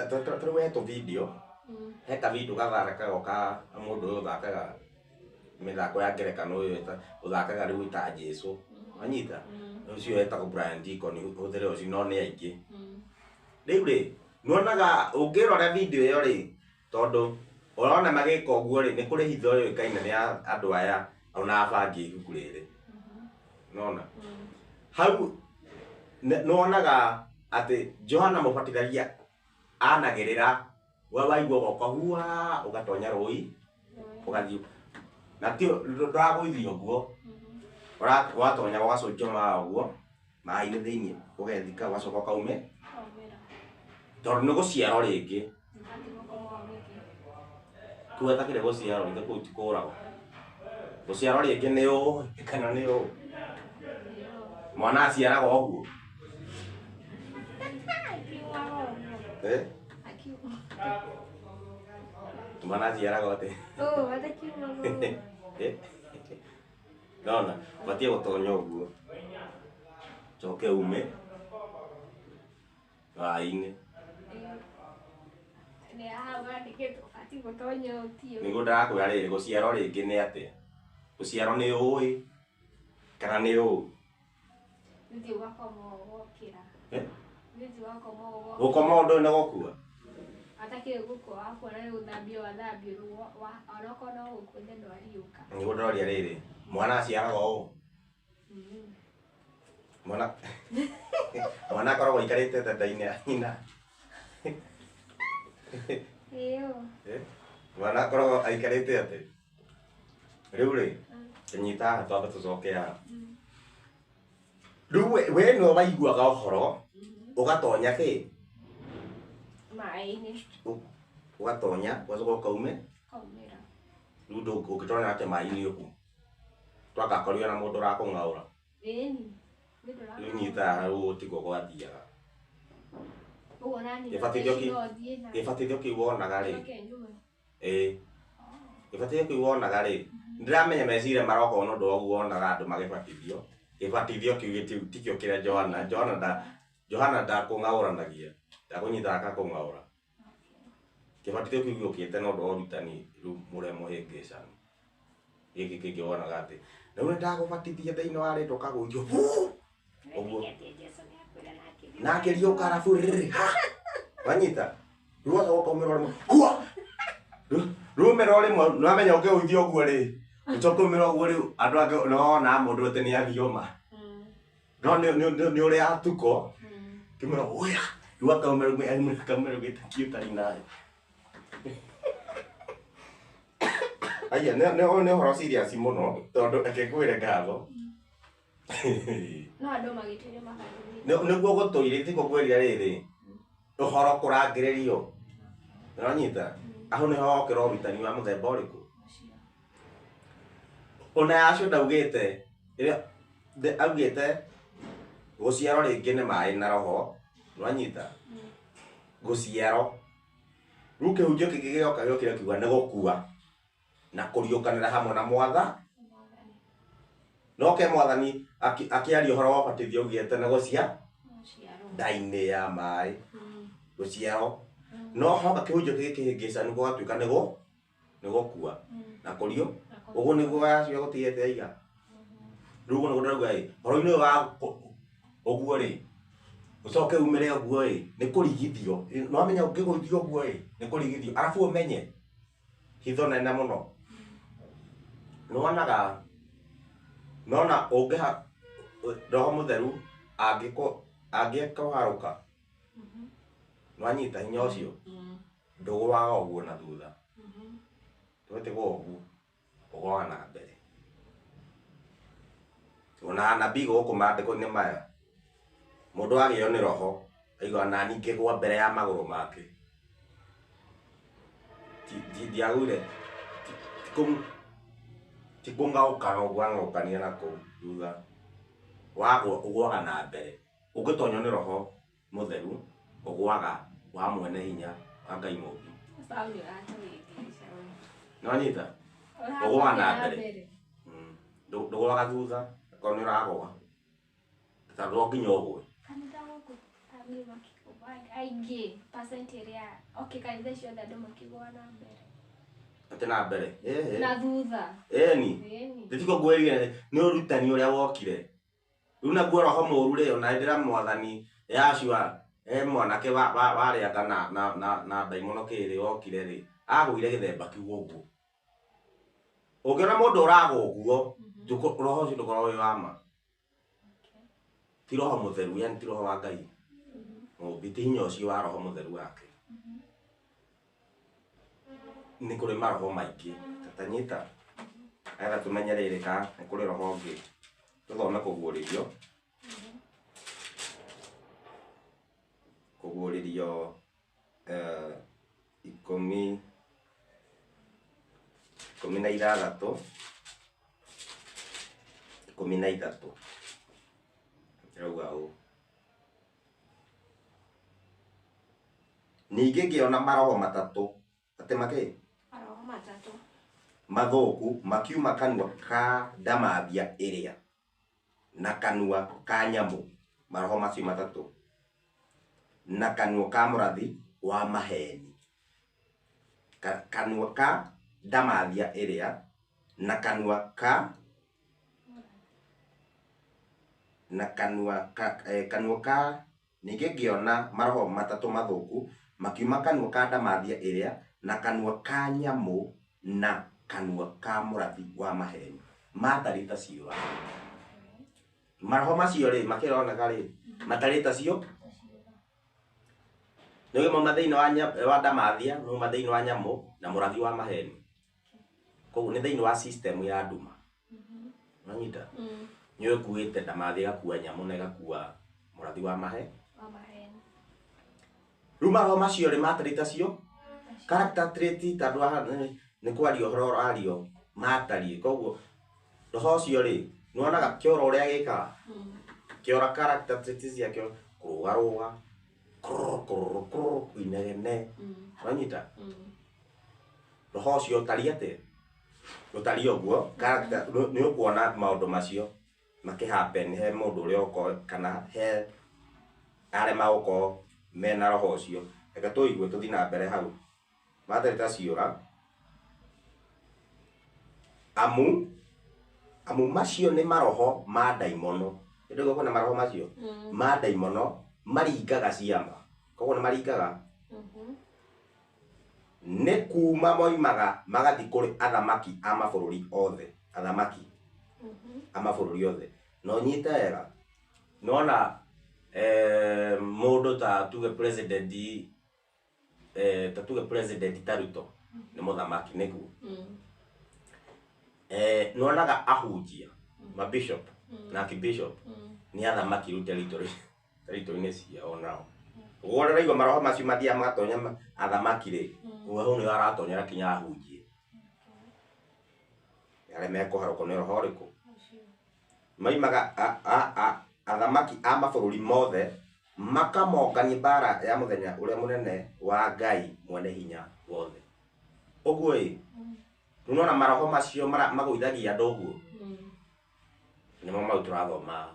rĩu he tũ video he ka video gathakagwo ka mũndũ ũyũ ũthakaga mĩthako ya ngerekano ũyũ ũthakaga rĩu ta Jesũ. Wanyita? Ũcio etagwo Brian Deacon hũthĩre ũcio no nĩ aingĩ. Rĩu rĩ nĩwonaga ũngĩrora video ĩyo rĩ tondũ ũrona magĩka ũguo rĩ nĩ kũrĩ hitho yũĩkaine nĩ andũ aya ona abangi ibuku rĩrĩ. Nĩwona? Hau nĩwonaga atĩ Johana Mũbatithania anagĩrĩra we waigua ũgoka hua ũgatonya rũĩ ũgathiĩ na ti ndũragũithio ũguo watonya ũgacũnjwo maĩ ũguo maĩ-inĩ thĩinĩ ũgethika ũgacoka ũkaume tondũ nĩ gũciarwo rĩngĩ kũu etakĩrĩ gũciarwo ithe kũu ti kũragwo gũciarwo rĩngĩ nĩ ũũ kana nĩ ũũ. Mwana aciaragwo ũguo. Eh? Mwana aciaragwo atĩ? Oh, atakiumaga ũguo. Eh? Nona, ũbatiĩ gũtonya ũguo. Coke ume maĩ-inĩ. Nĩ haha wandĩkĩtwo ũbatiĩ gũtonya ũthiũ. Nĩguo ndĩrakwĩra rĩrĩ, gũciarwo rĩngĩ nĩ atĩa? Gũciarwo nĩ ũĩ kana nĩ ũũ? Nĩthiĩ ũgakoma ũgokĩra. Eh? Nĩthiĩ ũgakoma ũgokĩra. Gũkoma ũndũ nĩ gũkua? Atakĩrĩ gũkua wakuona nĩ gũthambio wathambio rĩu onokorwo no gũkua ithe ndwariũka. Nĩguo ndĩroria rĩrĩ, mwana aciaragwo ũũ? Mwana mwana akoragwo aikarĩte nda-inĩ ya nyina. Ĩyo. Eh? Mwana akoragwo aikarĩte atĩ? Rĩu rĩ, nyita haha twambe tũcoke haha. Rĩu we nĩwe waiguaga ũhoro, ũgatonya kĩ? Maĩ-inĩ. Ũgatonya, ũgacoka ũkaume? Kaumĩra. Rĩu ũngĩtonya atĩa maĩ-inĩ ũguo? Twagakorirwo na mũndũ ũrakũng'aũra. Ĩni. Rĩu nyita haha rĩu tiguo gwathiaga. Ũguo nani Gĩbatithio kĩu wonaga rĩ. Njoke nyume. Ĩĩ. Gĩbatithio kĩu wonaga rĩ, ndĩramenya meciria maroka nĩ ũndũ wa ũguo wonaga andũ magĩbatithio. Gĩbatithio kĩu tikĩo kĩrĩa Johana, Johana ndakũng'aũranagia, ndakũnyitaga akakũng'aũra. Kĩbatithio kĩu gĩũkĩte nĩ ũndũ wa ũrutani rĩu mũrĩa mũhĩngĩcanu. Gĩkĩ kĩngĩ wonaga atĩ, rĩu nĩ ndagũbatithia thĩinĩ wa rĩtwa ũkagũithio. Ũguo. Na akĩriũka arabu rĩrĩ, ha! Wanyita? Rĩu ũgacoka ũkaumĩra rĩmwe, hua! Rĩu umĩra o rĩmwe, nĩwamenya ũngĩgũithio ũguo rĩ, ũcoke umĩre ũguo rĩu andũ angĩ nĩwonaga mũndũ atĩ nĩ athioma. No nĩ ũrĩa atuko, kĩmwĩra oya, rĩu akaumĩra akaumĩra gĩtĩkio ũtarĩ nayo. Aya, nĩ ũhoro serious mũno, tondũ reke ngwĩre ngatho. No andũ magĩtũire mabatithĩtio. Nĩguo gũtũire, tiguo ngwĩrire rĩrĩ, ũhoro kũrangĩrĩrio. Nĩwanyita? Hau nĩho hokĩra ũrutani wa mũthemba ũrĩkũ? Ona yacio ndaugĩte, augĩte gũciarwo rĩngĩ nĩ maĩ na roho, nĩwanyita? Gũciarwo. Rĩu kĩhunjio kĩngĩ gĩoka gĩokire kiuga nĩ gũkua na kũriũkanĩra hamwe na mwatha. No ke mwathani akĩaria ũhoro wa ũbatithio augĩte nĩ gũcia nda-inĩ ya maĩ, gũciarwo. No hoka kĩhunjio kĩngĩ kĩhĩngĩcanu gũgatuĩka nĩ gũkua na kũriũ. Ũguo nĩguo yacio gũtigĩte aiga. Rĩu ũguo nĩguo ndĩrauga ĩ, ũhoro-inĩ ũyũ wa ũguo rĩ, ũcoke umĩre ũguo ĩ, nĩ kũrigithio. Nĩwamenya ũngĩgũithio ũguo ĩ, nĩ kũrigithio. Arabu ũmenye hitho nene mũno. Nĩwonaga, nona ũngĩha roho mũtheru angĩkũharũka, nĩwanyita hinya ũcio, ndũgũaga ũguo na thutha. Ndũgũtigwo ũguo, ũgũaga na mbere. Ona anabii gũkũ maandĩko-inĩ maya, mũndũ agĩo nĩ roho, aigua nani ngĩgũa mbere ya magũrũ make. Ndiagũire, ti kũng'aũkana ũguo ang'aũkania na kũu thutha. Wagũa ũgũaga na mbere. Ũngĩtonywo nĩ roho mũtheru, ũgũaga wa mwene hinya wa Ngai mũũmbi. Nĩwanyita? Ũgũaga na mbere. Ndũgũaga thutha, akorwo nĩ ũragũa. Tondũ no nginya ũgũe. Kanitha gũkũ andũ aingĩ percent ĩrĩa okay kanitha ciothe andũ makĩgũa na mbere. Atĩ na mbere. Na thutha. Ĩni. Ndĩtiguo ngwĩrire nĩ ũrutani ũrĩa wokire. Rĩu naguo roho mũũru rĩ, ona hĩndĩ ĩrĩa mwathani Yahshua he mwanake warĩanga na ndaimono kĩrĩ wokire rĩ, agũire gĩthemba kĩu ũguo. Ũngĩona mũndũ ũragwa ũguo, roho ũcio ndũkoragwo wĩ wa ma. Ti roho mũtheru, yani ti roho wa Ngai. Mũũmbi, ti hinya ũcio wa roho mũtheru wake. Nĩ kũrĩ maroho maingĩ. Tanyita. Agetha tũmenye rĩrĩ ka nĩ kũrĩ roho ũngĩ. Tũthome kũguũrĩrio. Kũguũrĩrio 16 13. Ĩrauga ũũ. Ningĩ ngĩona maroho matatũ atĩ makĩ Maroho matatũ. Mathũku makiuma kanua ka ndamathia ĩrĩa na kanua ka nyamũ, maroho macio matatũ, na kanua ka mũrathi wa maheni. Kanua ka ndamathia ĩrĩa na kanua ka na kanua ka kanua ka ningĩ ngĩona maroho matatũ mathũku makiuma kanua ka ndamathia ĩrĩa na kanua ka nyamũ na kanua ka mũrathi wa maheni, matariĩ ta ciũra. Maroho macio rĩ makĩroneka rĩ matariĩ ta cio nĩ mauma thĩinĩ wa ndamathia, mauma thĩinĩ wa nyamũ na mũrathi wa maheni. Koguo nĩ thĩinĩ wa system ya nduma. Wanyita? Nĩ ũkuĩte ndamathia ĩgakua nyamũ na ĩgakua mũrathi wa maheni. Rĩu maroho macio rĩ matariĩ ta cio character trait tondũ haha nĩ kwaria ũhoro ũrario matariĩ. Koguo roho ũcio rĩ nĩwonaga kĩoro ũrĩa gĩkaga, kĩora character trait ciakĩo kũrũgarũga, kũrũ kũrũ kũrũ, inegene. Wanyita? Roho ũcio ũtariĩ atĩa? Ũtariĩ ũguo character nĩ ũkuona maũndũ macio makĩ happen he mũndũ ũrĩa ũkorwo kana he arĩa magũkorwo mena roho ũcio. Reke tũigue tũthiĩ na mbere hau. Matariĩ ta ciũra amu macio nĩ maroho ma ndaimono. Nĩ kwĩna maroho macio ma ndaimono maringaga ciama. Koguo nĩ maringaga nĩ kuma moimaga magathiĩ kũrĩ athamaki a mabũrũri othe, athamaki a mabũrũri othe. Na ũnyite wega, nĩwona mũndũ ta tuge president, ta tuge president ta Ruto nĩ mũthamaki nĩguo. Nĩwonaga ahunjia mabishop na archbishop nĩ athamaki rĩu territory-inĩ ciao nao. Ũguo ũraigua maroho macio mathiaga magatonya athamaki rĩ, hau nĩho aratonyera kinya ahunjia arĩa mekũharũkwo nĩ roho ũrĩkũ. Maimaga athamaki a mabũrũri mothe makamongania mbara ya mũthenya ũrĩa mũnene wa Ngai mwene hinya wothe. Ũguo ĩ, rĩu nĩwona maroho macio magũithagia andũ ũguo, nĩmo mau tũrathoma,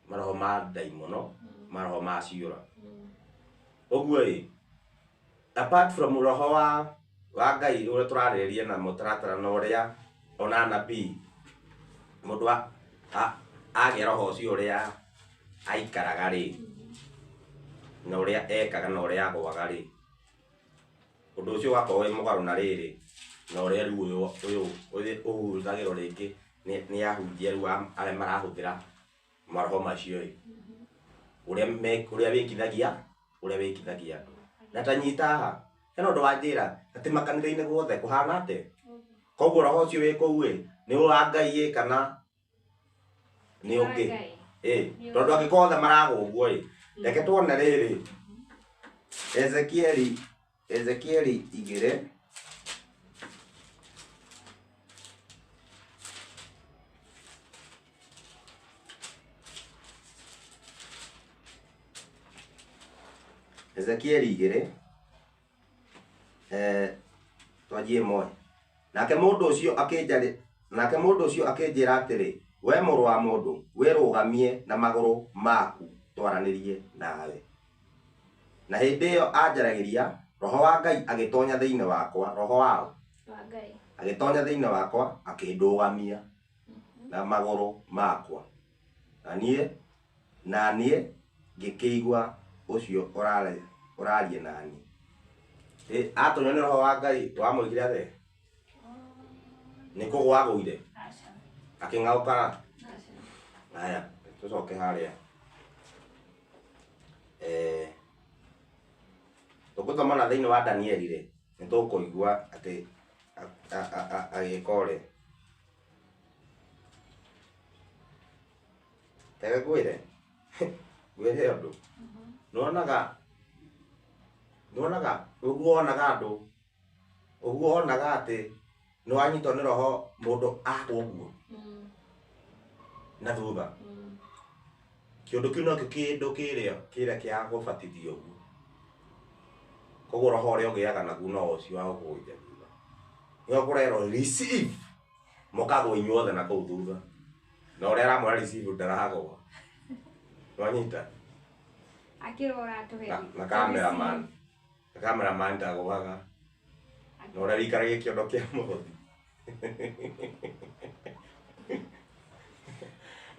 maroho ma ndaimono, maroho ma ciũra. Ũguo ĩ, apart from roho wa Ngai ũrĩa tũrarĩrĩria na mũtaratara na ũrĩa ona anabii mũndũ agĩa roho ũcio ũrĩa aikaraga rĩ, na ũrĩa ekaga na ũrĩa agũaga rĩ, ũndũ ũcio ũgakorwo wĩ mũgarũ na rĩrĩ na ũrĩa rĩu ũyũ ũhũthagĩrwo rĩngĩ nĩ ahunjia rĩu arĩa marahũthĩra maroho macio ĩ, ũrĩa wĩkithagia andũ. Na ta nyita haha, hena ũndũ wanjĩra atĩ makanitha-inĩ guothe kũhana atĩa? Koguo roho ũcio wĩ kũu ĩ, nĩ wa Ngai ĩ kana nĩ ũngĩ? Ĩ, tondũ angĩkorwo othe maragwo ũguo ĩ, reke tuone rĩrĩ Ezekieli 2 Ezekieli 2 twanjie ĩmwe. Nake mũndũ ũcio akĩnjĩra atĩrĩ, we mũrũ wa mũndũ, wĩrũgamie na magũrũ maku twaranĩrie nawe. Na hĩndĩ ĩyo anjaragĩria, roho wa Ngai agĩtonya thĩinĩ wakwa, roho wao agĩtonya thĩinĩ wakwa, akĩndũgamia na magũrũ makwa. Na niĩ ngĩkĩigua ũcio ũraria na niĩ. Atonywo nĩ roho wa Ngai wamwĩkire atĩa? Nĩ kũgũa agũire? Akĩng'aũka? Haya, tũcoke harĩa. Tũgũthoma na thĩinĩ wa Danieli rĩ, nĩ tũkũigua atĩ agĩka ũrĩa. Reke ngwĩre, ngwĩre ũndũ. Nĩwonaga ũguo wonaga andũ, ũguo wonaga atĩ nĩwanyitwo nĩ roho mũndũ agwa ũguo na thutha. Kĩũndũ kĩu nokĩo kĩndũ kĩrĩa kĩrĩa kĩa gũbatithio ũguo. Koguo roho ũrĩa ũgĩaga naguo no ũcio wa gũkũgũithia thutha. Nĩho kũrerwo receive, mũkagwa inyuothe na kũu thutha. Na ũrĩa aramwĩra receive ndaragwa. Nĩwanyita? Akĩrwo ũratũhe Na cameraman. Na cameraman ndagũaga. Na ũrĩa wĩikaragia kĩondo kĩa mũhothi.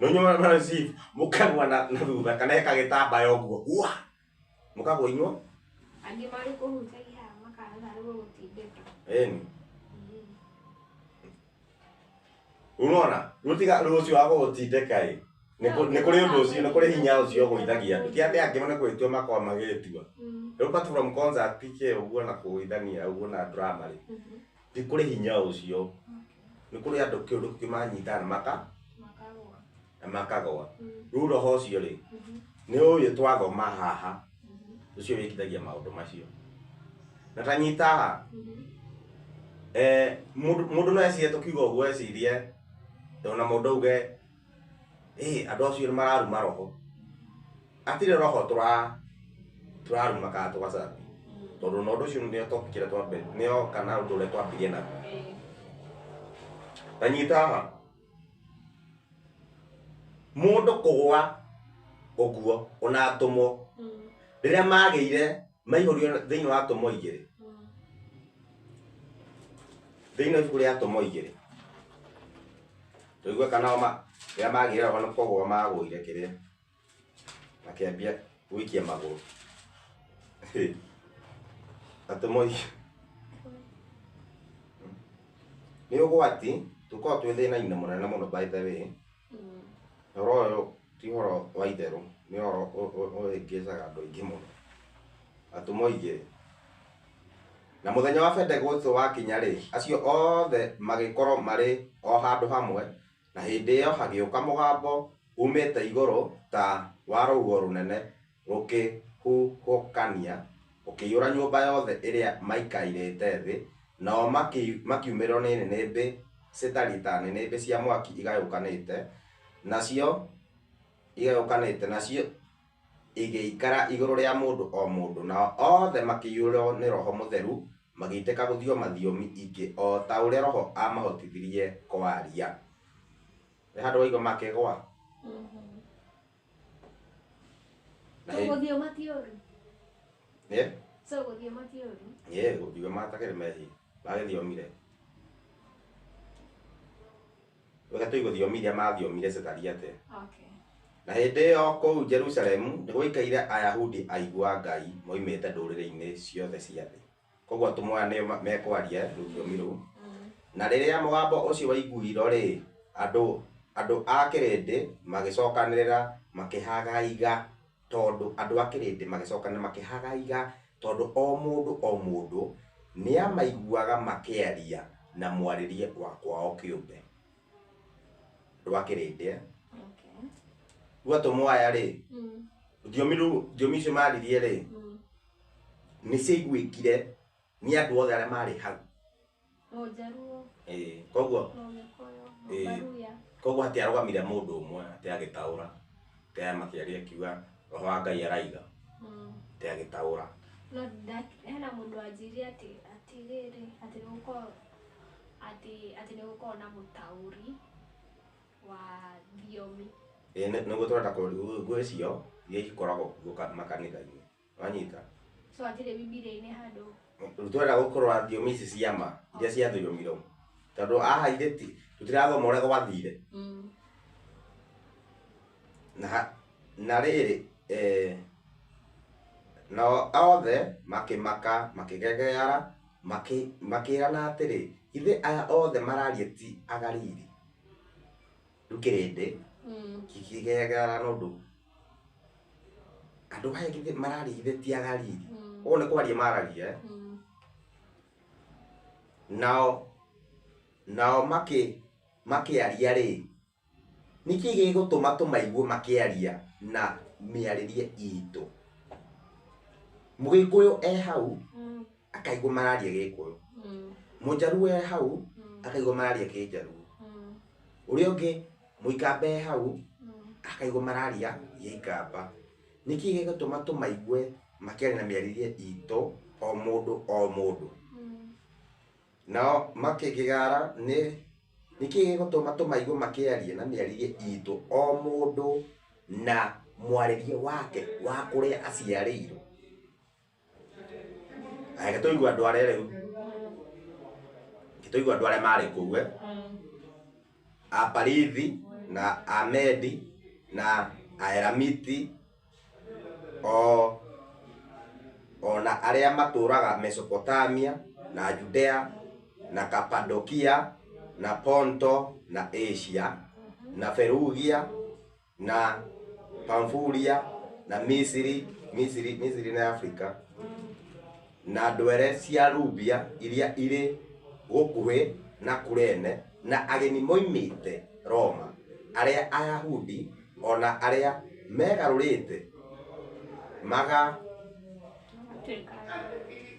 No nyuma na receive mũkagwa na thutha kana ĩkagĩtambaya ũguo. Wa! Mũkagwa inyuo? Angĩ marĩ kũhutagia haha makaga tarĩ gũgũtindĩka. Ĩni. Unaona? Rĩu tiga rĩu ũcio wa gũgũtindĩka ĩ. Nĩ kũrĩ ũndũ ũcio, nĩ kũrĩ hinya ũcio ũgũithagia andũ. Ti atĩ angĩ nĩ gwĩtua makoragwo magĩtua. Rĩu apart from concert kĩ ũguo na kũgũithania ũguo na drama rĩ. Nĩ kũrĩ hinya ũcio. Nĩ kũrĩ andũ kĩũndũ kĩu manyitana na maka makagwa. Na makagwa. Rĩu roho ũcio rĩ, nĩ ũyũ twathoma haha. Ũcio wĩkithagia maũndũ macio. Na ta nyita haha. Mũndũ no ecirie tũkiuga ũguo ecirie, ona mũndũ auge, andũ acio nĩ mararuma roho. Hatirĩ roho tũraruma kana tũgacambia. Tondũ na ũndũ ũcio nĩo topic ĩrĩa twambe, nĩo kana ũndũ ũrĩa twambirie naguo. Ta nyita haha. Mũndũ kũgũa ũguo ona atũmwo. Rĩrĩa magĩire maihũrio thĩinĩ wa atũmwo igĩrĩ. Thĩinĩ wa ibuku rĩa atũmwo igĩrĩ. Tũigue kana o rĩrĩa magĩire roho nĩ kũgũa magũire kĩrĩa. Makĩambia gũikia magũrũ. Atũmwo igĩrĩ. Nĩ ũgwati, tũkoragwo twĩ thĩna-inĩ mũnene mũno by the way. Ũhoro ũyũ ti ũhoro wa itherũ, nĩ ũhoro ũhĩngĩcaga andũ aingĩ mũno. Atũmwo igĩrĩ. Na mũthenya wa Bendegothito wakinya rĩ, acio othe magĩkorwo marĩ o handũ hamwe, na hĩndĩ ĩyo hagĩũka mũgambo umĩte igũrũ ta wa rũhuho rũnene rũkĩhuhũkania, ũkĩiyũra nyũmba yothe ĩrĩa maikairĩte thĩ, nao makiumĩrĩrwo nĩ nĩnĩmbĩ citariĩ ta nĩnĩmbĩ cia mwaki igayũkanĩte, nacio igayũkanĩte, nacio igĩikara igũrũ rĩa mũndũ o mũndũ, nao othe makĩiyũrwo nĩ Roho Mũtheru, magĩitĩka gũthioma thiomi ingĩ o ta ũrĩa Roho aamahotithirie kwaria. Nĩ handũ waigua makĩgwa? Gũthioma ti ũru. Ĩ? So gũthioma ti ũru. Ĩ, gũthioma matakĩrĩ mehia. Magĩthiomire. Reke tũigue thiomi iria mathiomire citariĩ atĩa. Na hĩndĩ ĩyo kũu Jerusalemu nĩ gwaikaire Ayahudi aigua Ngai moimĩte ndũrĩrĩ-inĩ ciothe cia thĩ. Koguo atũmwo aya nĩo mekwaria rũthiomi rũu. Na rĩrĩa mũgambo ũcio waiguirwo rĩ, andũ a kĩrĩndĩ magĩcokanĩrĩra makĩhagaiga, tondũ andũ a kĩrĩndĩ magĩcokanĩrĩra makĩhagaiga, tondũ o mũndũ o mũndũ nĩamaiguaga makĩaria na mwarĩrie wa kwao kĩũmbe. Andũ a kĩrĩndĩ. Rĩu atũmwo aya rĩ, thiomi rũu, thiomi icio maririe rĩ, nĩ ciaiguĩkire nĩ andũ othe arĩa marĩ hau. Mũjaruo. Koguo Mũgĩkũyũ, Mũbaruya. Koguo hatiarũgamire mũndũ ũmwe atĩ agĩtaũra. Atĩ aya makĩaria akiuga roho wa Ngai araiga. Atĩ agĩtaũra. No hena mũndũ wanjĩrire atĩ atĩrĩrĩ, atĩ nĩgũkorwo atĩ nĩgũkorwo na mũtaũri wa thiomi. Ĩ, nĩguo tũrenda kũrora icio iria ikoragwo kuo makanitha-inĩ. Wanyita? So hatirĩ Bibilia-inĩ handũ. Rĩu tũrenda gũkũrora thiomi ici cia ma iria ciathiomirwo. Tondũ haha ithe ti tũtirathoma ũrĩa gwathire. Na rĩrĩ, nao othe makĩmaka, makĩgegeara, makĩĩrana atĩrĩ, ithe aya othe mararia ti Agalili. Rĩu kĩrĩndĩ kĩkĩgegeara nĩ ũndũ andũ aya githĩ mararia ithe ti Agalili. Ũguo nĩ kwaria mararia, Nao makĩaria rĩ, nĩkĩ gĩgũtũma tũmaigue makĩaria na mĩarĩrie itũ? Mũgĩkũyũ e hau, akaigua mararia Gĩkũyũ. Mũjaruo e hau, akaigua mararia Kĩjaruo. Ũrĩa ũngĩ Mũikamba e hau, akaigua mararia Ya Ikamba. Nĩkĩ gĩgũtũma tũmaigue makĩaria na mĩarĩrie itũ o mũndũ o mũndũ? Nao makĩgegara nĩ nĩkĩ gĩgũtũma tũmaigue makĩaria na mĩarĩrie itũ o mũndũ na mwarĩrie wake wa kũrĩa aciarĩirwo? Reke tũigue andũ arĩa rĩu, reke tũigue andũ arĩa marĩ kũu Aparithi na Amedi na Aelamiti o na arĩa matũũraga Mesopotamia na Judea na Kapadokia na Ponto na Asia na Ferugia na Pamfulia na Misiri, Misiri, Misiri na Afrika, na ndwere cia Lubia iria irĩ gũkuhĩ na Kurene, na ageni moimĩte Roma, arĩa Ayahudi o na arĩa megarũrĩte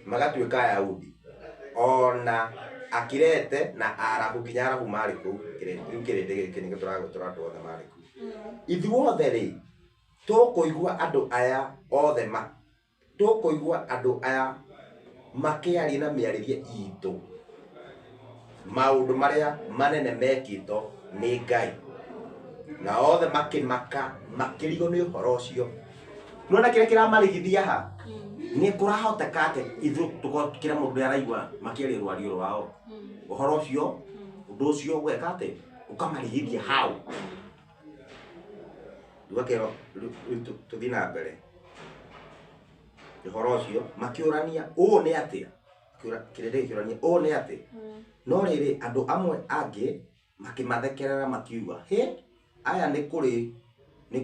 magatuĩka Ayahudi, o na Akirete na Arabu, nginya Arabu marĩ kũu. Rĩu kĩrĩndĩ gĩkĩ nĩkĩo tũragwĩtũra andũ othe marĩ kũu. Ithuothe rĩ, tũkũigua andũ aya othe tũkũigua andũ aya makĩaria na mĩarĩrie itũ maũndũ marĩa manene mekĩtwo nĩ Ngai. Na othe makĩmaka makĩrigwo nĩ ũhoro ũcio. Nĩwona kĩrĩa kĩramarigithia ha? Nĩ kũrahoteka atĩ ithuĩ tũkorwo kĩrĩa mũndũ araigua makĩaria rwario rwao. Ũhoro ũcio, ũndũ ũcio ũgeka atĩ ũkamarigithia hau. Rĩu akĩrwo rĩu tũthiĩ na mbere. Ũhoro ũcio makĩũrania ũũ nĩ atĩa? Kĩrĩndĩ gĩkĩũrania ũũ nĩ atĩa? No rĩrĩ, andũ amwe angĩ makĩmathekerera makiuga, hĩ, aya nĩ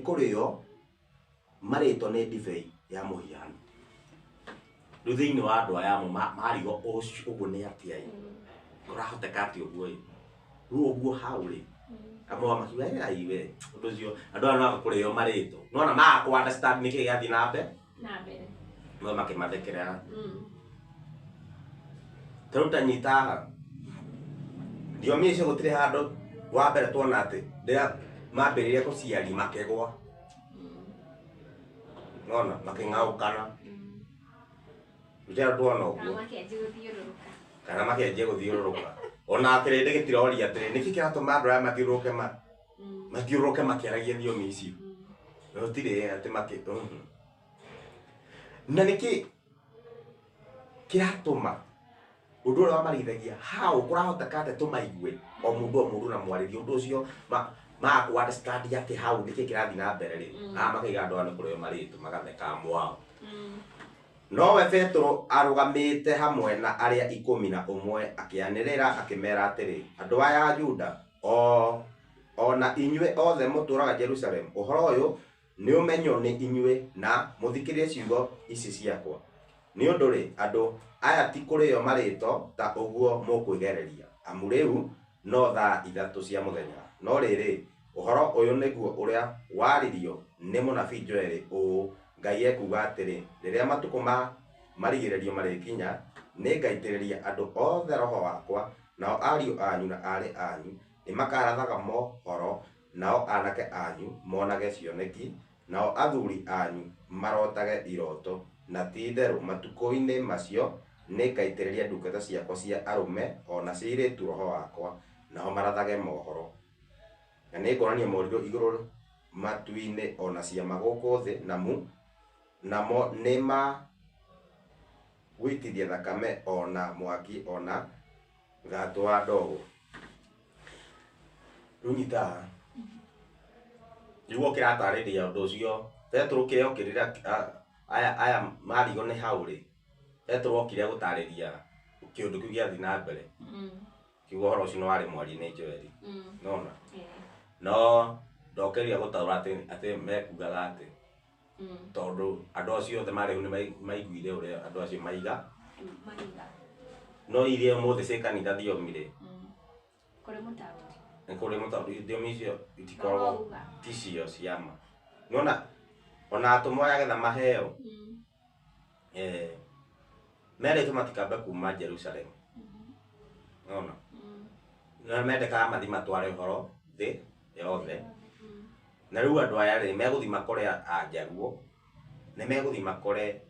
kũrĩo marĩtwo nĩ ndibei ya mũhiano. Rĩu thĩinĩ wa andũ aya amwe marigwo ũguo nĩ atĩa ĩ? Kũrahoteka atĩa ũguo ĩ? Rĩu ũguo hau rĩ, amwe makiuga, ĩ ai we, ũndũ ũcio andũ aya no kũrĩo marĩtwo. Nĩwona maga kũ understand nĩkĩ gĩathiĩ na mbere? Na mbere. No makĩmathekerera. Ta rĩu ta nyita haha. Thiomi icio gũtirĩ handũ wa mbere tuona atĩ rĩrĩa mambĩrĩria kũciari makĩgwa. Nona makĩng'aũkana. Gũtirĩ handũ tuona ũguo. Kana makĩanjia gũthiũrũrũka. Kana makĩanjia gũthiũrũrũka. Ona kĩrĩndĩ gĩtiroria atĩrĩ, nĩkĩ kĩratũma andũ aya mathiũrũrũke mathiũrũrũke makĩaragia thiomi icio? Gũtirĩ atĩ makĩ Na nĩkĩ kĩratũma ũndũ ũrĩa wamarithagia hau kũrahoteka atĩ tũmaigue o mũndũ o mũndũ na mwarĩrie ũndũ ũcio maga kũ understand atĩ hau nĩkĩ kĩrathiĩ na mbere rĩ? Aya makaiga andũ aya nĩ kũrĩo marĩtwo magatheka mwao. Nowe Petero arũgamĩte hamwe na arĩa 11 akĩanĩrĩra akĩmera atĩrĩ, andũ aya a Juda o na inyuĩ othe mũtũũraga Jerusalemu, ũhoro ũyũ nĩũmenywo nĩ inyuĩ na mũthikĩrĩrie ciugo ici ciakwa. Nĩ ũndũ rĩ, andũ aya ti kũrĩo marĩtwo ta ũguo mũkwĩgereria, amu rĩu no thaa 3 cia mũthenya. No rĩrĩ, ũhoro ũyũ nĩguo ũrĩa waririo nĩ mũnabii Joeli ũũ, Ngai ekuuga atĩrĩ, rĩrĩa matukũ ma marigĩrĩrio marĩkinya, nĩngaitĩrĩria andũ othe roho wakwa, nao ariũ anyu na aarĩ anyu nĩmakarathaga mohoro, nao anake anyu monage cioneki, nao athuri anyu marotage iroto, na ti-itherũ matukũ-inĩ macio nĩngaitĩrĩria ndungata ciakwa cia arũme o na cia airĩtu roho wakwa, nao marathage mohoro. Na nĩngonania morirũ igũrũ matu-inĩ o na ciama gũkũ thĩ, namo nĩ ma gũitithia thakame o na mwaki o na thatũ wa ndogo. Rĩu nyita haha. Nĩguo kĩratarĩria ũndũ ũcio Petero kĩrĩa okĩrĩra aya marigwo nĩ hau rĩ, Petero okire gũtarĩria kĩũndũ kĩu gĩathiĩ na mbere. Kiugo ũhoro ũcio nĩ warĩ mwarie nĩ Joeli. Nona? No ndokeria gũtaũra atĩ mekugaga atĩ tondũ andũ acio othe marĩ hau nĩ maiguire ũrĩa andũ acio maiga. No iria ũmũthĩ ciĩ kanitha thiomi rĩ, Kũrĩ mũtaũri. Nĩ kũrĩ mũtaũri, thiomi icio itikoragwo ti cio ciama. Nĩwona ona atũmwo aya getha maheo, merĩtwo matikambe kuma Jerusalem. Nĩwona? Na mendekaga mathiĩ matware ũhoro thĩ yothe. Na rĩu andũ aya rĩ megũthiĩ makore Anjaruo, nĩ megũthiĩ makore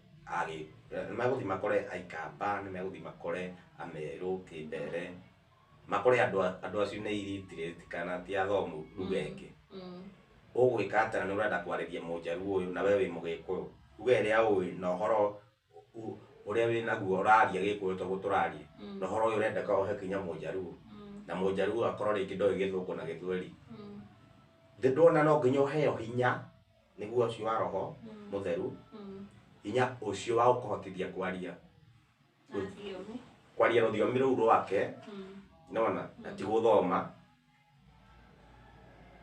nĩ megũthiĩ makore Aikamba, nĩ megũthiĩ makore Amerũ, Kĩmbere, makore andũ acio nĩ illiterate kana ti athomu lugha ĩngĩ. Ũgwĩka atĩa na nĩ ũrenda kwarĩria mũnjaruo ũyũ na we wĩ mũgĩkũyũ? Lugha ĩrĩa ũĩ na ũhoro ũrĩa wĩ naguo ũraria gĩkũyũ toguo tũraria, na ũhoro ũyũ ũrendeka ũhe kinya mũnjaruo, na mũnjaruo akorwo rĩngĩ ndoĩ gĩthũngũ na gĩthweri. Thĩ ndwona no nginya ũheo hinya nĩguo ũcio wa roho mũtheru, hinya ũcio wa gũkũhotithia kwaria kwaria rũthiomi rũu rwake, nona na ti gũthoma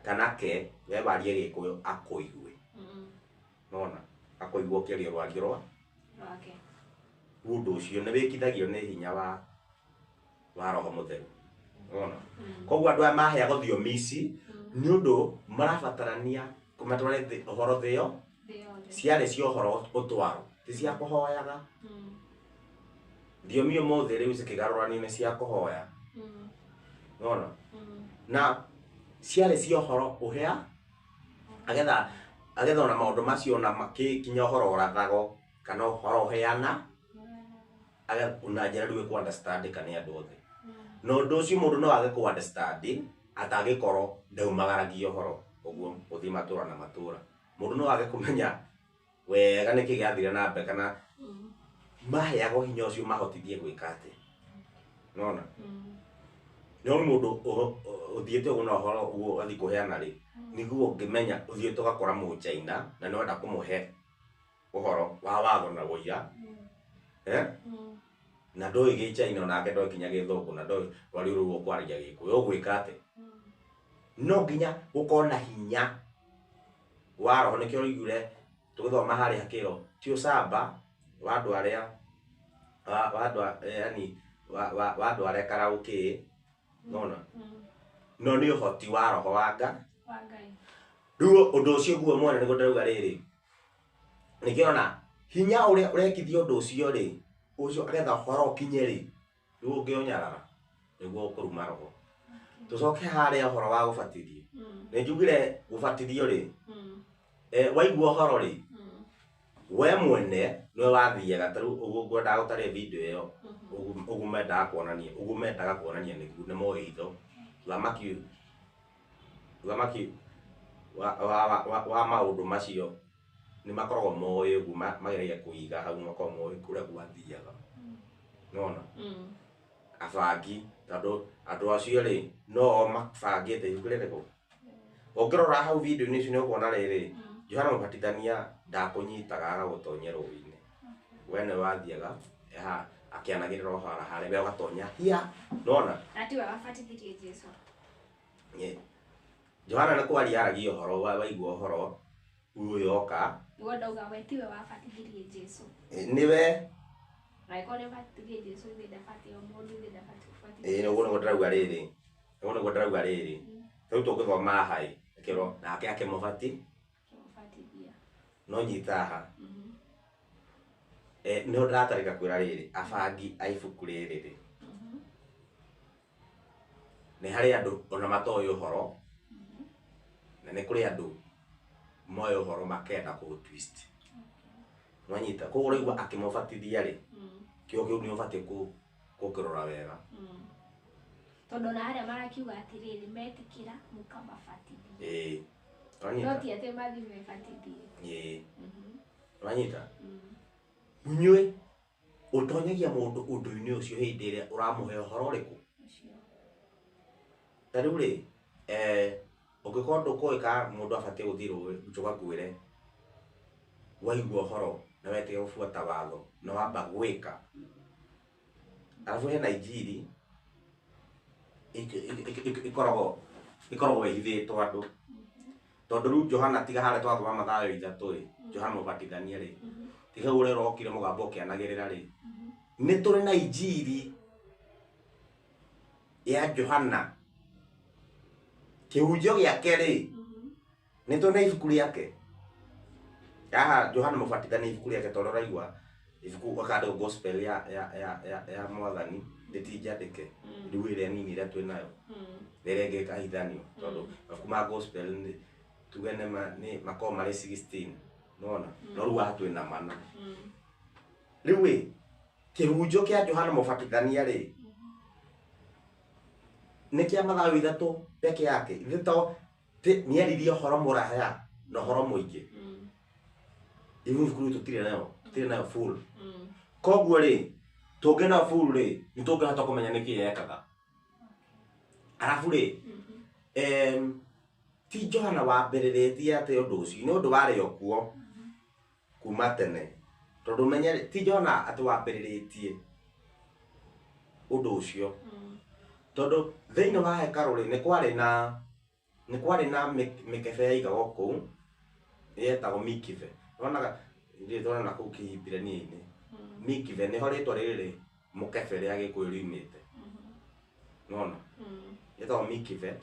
kana ke we warie gĩkũyũ akũigue, nona akũigue ũkĩaria rwario rwa rwake. Ũndũ ũcio nĩ wĩkithagio nĩ hinya wa roho mũtheru, nona. Koguo andũ aya maheagwo thiomi ici nĩ ũndũ marabatarania kũmatware ũhoro thĩ ĩyo, ciarĩ cia ũhoro ũtwaro, ti cia kũhoyaga. Thiomi ũmũthĩ rĩu cikĩgarũranio nĩ cia kũhoya, nona. Na ciarĩ cia ũhoro ũhea agetha agetha ona maũndũ macio ona kinya ũhoro ũrathago kana ũhoro ũheana na njĩra rĩu ĩkũ understand ka nĩ andũ othe. Na ũndũ ũcio mũndũ no age kũ understand atangĩkorwo ndaumagaragia ũhoro ũguo gũthiĩ matũra na matũra. Mũndũ no age kũmenya wega nĩkĩ gĩathire na mbere kana maheagwo hinya ũcio mahotithie gwĩka atĩ, nona. No mũndũ ũthiĩte ũguo na ũhoro ũguo athiĩ kũheana rĩ, nĩguo ũngĩmenya ũthiĩte ũgakora mũchaina na nĩ wenda kũmũhe ũhoro wa watho na ũira, na ndoĩ gĩchaina onake ndoĩ kinya gĩthũngũ na ndoĩ rwario rũu ũkwaragia gĩkũyũ, ũgwĩka atĩ? No nginya gũkorwo na hinya wa roho. Nĩkĩo ũraiguire tũgĩthoma harĩa kĩro ti ũcamba wa andũ arĩa wa andũ yani wa andũ arĩa karaũkĩ, nona, no nĩ ũhoti wa roho wa Ngai. Rĩu ũndũ ũcio guo mwene nĩguo ndĩrauga rĩrĩ, nĩkĩo ona hinya ũrĩa ũrekithia ũndũ ũcio rĩ, ũcio agetha ũhoro ũkinye rĩ, rĩu ũngĩũnyarara nĩguo ũkũruma roho. Tũcoke harĩa ũhoro wa gũbatithio. Nĩ njugire gũbatithio rĩ, waigua ũhoro rĩ, we mwene nĩwe wathiaga. Ta rĩu ũguo ngwendaga gũtarĩ video ĩyo, ũguo mendaga kuonania, ũguo mendaga kuonania nĩguo nĩ moĩ hitho thamaki wa maũndũ macio nĩ makoragwo moĩ ũguo mageragia kũiga hau, makoragwo moĩ kũrĩa gwathiaga, nona. Abangi tondũ andũ acio rĩ no o mabangĩte ibuku rĩrĩkũ. Ũngĩrora hau video-inĩ icio nĩ ũkuona rĩrĩ, Johana Mũbatithania ndakũnyitaga agagũtonyia rũĩ-inĩ, we nĩwe wathiaga akĩanagĩrĩra ũhoro harĩa we ũgatonya hia, nona. Na tiwe wabatithirie Jesu? Johana nĩ kwaria aragia ũhoro waigua ũhoro ũyũ oka. Nĩguo ndauga we tiwe wabatithirie Jesu. Nĩwe. Angĩkorwo nĩ abatithirie Jesu, ithe ndabatiĩ o mũndũ, ithe ndabatiĩ kũbatithio. Ĩĩ, ũguo nĩguo ndĩrauga rĩrĩ, ũguo nĩguo ndĩrauga rĩrĩ, rĩu tũngĩthoma haha ĩ, ĩkĩrwo nake akĩmũbati Akĩmũbatithia. No nyita haha, nĩho ndĩratarĩka kwĩra rĩrĩ, abangi a ibuku rĩrĩ rĩ, nĩ harĩ andũ ona matoĩ ũhoro, na nĩ kũrĩ andũ moĩ ũhoro makenda kũ twist. Nwanyita? Koguo ũraigua akĩmũbatithia rĩ, kĩo kĩu nĩ ũbatiĩ gũkĩrora wega. Tondũ ona harĩa marakiuga atĩrĩrĩ, metĩkĩra mũkamabatithia. Ĩĩ. No Nwanyita? ti atĩ mathiĩ mebatithie. Ĩĩ. Nwanyita? Inyuĩ ũtonyagia mũndũ ũndũ-inĩ ũcio hĩndĩ ĩrĩa ũramũhe ũhoro ũrĩkũ? Ũcio. Ta rĩu rĩ, ũngĩkorwo ndũkũĩ kana mũndũ abatiĩ gũthiĩ rũĩ, njoka ngwĩre, waigua ũhoro na wetĩkĩra gũbuata watho na wamba gwĩka. Arabu hena injiri ĩkoragwo ĩhithĩtwo andũ. Tondũ rĩu Johana tiga harĩa twathoma Mathayo 3 rĩ, Johana Mũbatithania rĩ, tiga ũrĩa ũrokire mũgambo ũkĩanagĩrĩra rĩ, nĩ tũrĩ na injiri ya Johana. Kĩhunjio gĩake rĩ, nĩ tũrĩ na ibuku rĩake. Haha Johana Mũbatithania ibuku rĩake tondũ ũraigua ibuku akandĩkwo gospel ya Mwathani rĩtinjandĩke, rĩu ĩrĩa nini ĩrĩa twĩ nayo, rĩrĩa ĩngĩ ĩkahithanio tondũ mabuku ma gospel nĩ Tuge nĩ nĩ makorwo marĩ 16, nona no rĩu haha twĩna mana. Rĩu ĩ kĩhunjo kĩa Johana Mũbatithania rĩ nĩ kĩa Mathayo 3 peke yake, ithe to nĩaririe ũhoro mũraya na ũhoro mũingĩ. Ibuku rĩu tũtirĩ nayo full. Koguo rĩ, tũngĩna full rĩ, nĩ tũngĩhota kũmenya nĩkĩ yekaga. Arabu rĩ, ti Johana wambĩrĩrĩtie atĩ ũndũ ũcio nĩ ũndũ warĩ o kuo kuma tene, tondũ menye ti Johana atĩ wambĩrĩrĩtie ũndũ ũcio, tondũ thĩinĩ wa hekarũ rĩ, nĩ kwarĩ na mĩkebe yaigagwo kũu yetagwo mikibe. Wonaga rĩtwa na kũu Kĩhibirania-inĩ mikibe, nĩho rĩtwa rĩrĩ mũkebe rĩa Gĩkũyũ riumĩte, nona ĩtagwo mikibe,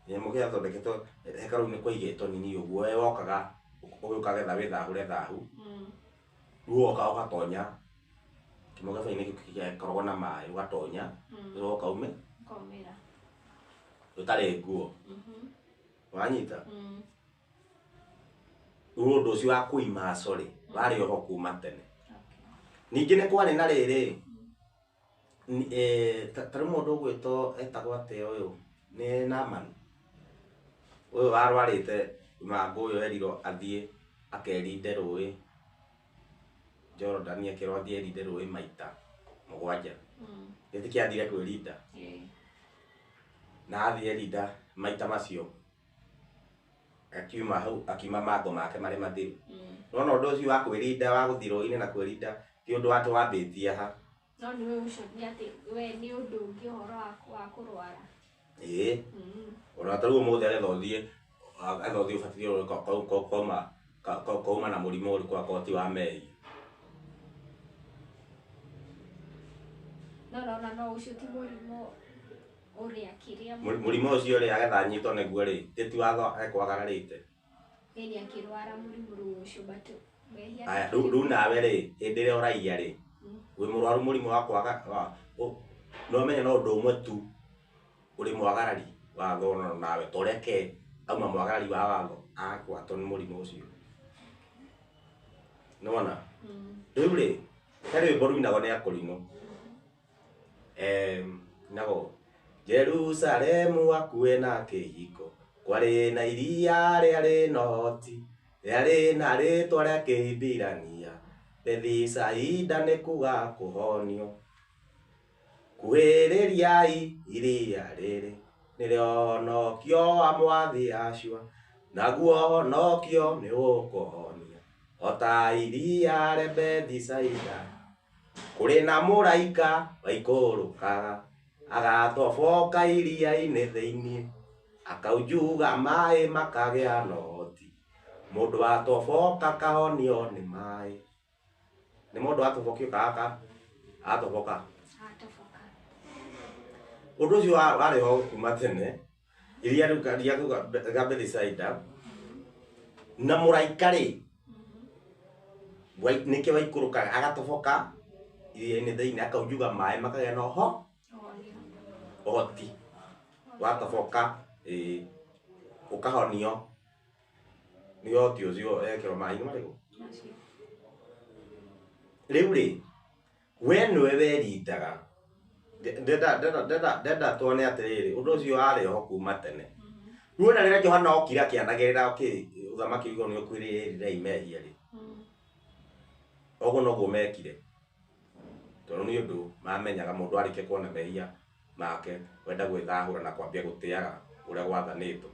nyamũ gĩathondeketwo hekarũ-inĩ kwaigĩtwo nini ũguo, we wokaga ũgĩũka getha wĩthahũre thahu. Rĩu woka ũgatonya kĩmũkebe-inĩ kĩu gĩakoragwo na maĩ, ũgatonya, ũgacoka ũkaume Ũkaumĩra. ũtarĩ nguo. Wanyita? Rĩu ũndũ ũcio wa kũimaco rĩ, warĩ oho kuma tene. Ningĩ nĩ kwarĩ na rĩrĩ, ta rĩu mũndũ ũgwĩtwo etagwo atĩa ũyũ, nĩ Naman ũyũ warwarĩte mangũ, ũyũ erirwo athiĩ akerinde rũĩ Jorodani, akĩrwo athiĩ erinde rũĩ maita 7. Gĩtĩ kĩathire kwĩrinda na athiĩ erinda maita macio, akiuma hau, akiuma mango make marĩ mathiru. Nona ũndũ ũcio wa kwĩrinda, wa gũthiĩ rũĩ-inĩ na kwĩrinda, ti ũndũ atĩ wambĩtie ha. No nĩ ũcio nĩ atĩ we nĩ ũndũ ũngĩ, ũhoro wa kũrwara. Ĩĩ. Ona ta rĩu ũmũthĩ agetha ũthiĩ ũbatithio kauma na mũrimũ ũrĩkũ akorwo ti wa mehia? No nona no ũcio ti mũrimũ ũrĩa kĩrĩa. Mũrimũ ũcio rĩ, agetha anyitwo nĩguo rĩ, ti watho ekwagararĩte? Ĩni, akĩrwara mũrimũ rĩu ũcio, but mehia. Aya, rĩu nawe rĩ, hĩndĩ ĩrĩa ũraiya rĩ, wĩ mũrwaru mũrimũ wa kwaga no menye no ũndũ ũmwe tu ũrĩ mwagarari watho, no nawe toreke auma mwagarari wa watho agwatwo nĩ mũrimũ ũcio, nĩwona? Rĩu rĩ, he rwĩmbo ruinagwo nĩ akũrinũ, nago Jerusalemu hakuhĩ na kĩhingo kwarĩ na iria rĩarĩ na ũhoti, rĩarĩ na rĩtwa rĩa Kĩhibirania Bethisaida, nĩ kuga kũhonio. Kuhĩrĩriai iria rĩrĩ, nĩrĩo honokio wa mwathi Yahshua, naguo honokio nĩ ũkũhonia o ta iria rĩa Bethisaida. Kũrĩ na mũraika waikũrũkaga agatoboka iria-inĩ thĩinĩ, akaunjuga maĩ makagĩa na ũhoti, mũndũ atoboka kahonio nĩ maĩ. Nĩ mũndũ atobokio kaka atoboka. Atoboka. Ũndũ ũcio warĩ ho kuma tene, iria rĩu iria rĩu rĩa Bethisaida na mũraika rĩ, nĩkĩo waikũrũkaga agatoboka iria-inĩ thĩinĩ, akaunjuga maĩ makagĩa na ũho Ũhonio. Ũhoti watoboka, ĩĩ, ũkahonio nĩ ũhoti ũcio ekĩrwo maĩ-inĩ marĩkũ? Macio. Rĩu rĩ, we nĩwe werindaga. Ndenda tuone atĩrĩrĩ, ũndũ ũcio warĩ ho kuma tene. Rĩu ona rĩrĩa Johana okire akĩanagĩrĩra ũthamaki wa igũrũ nĩ ũkuhĩrĩirie, mehia rĩ, ũguo noguo mekire, tondũ nĩ ũndũ mamenyaga mũndũ arĩkia kuona mehia make wenda gwĩthahũra na kwambia gũtĩaga ũrĩa gwathanĩtwo,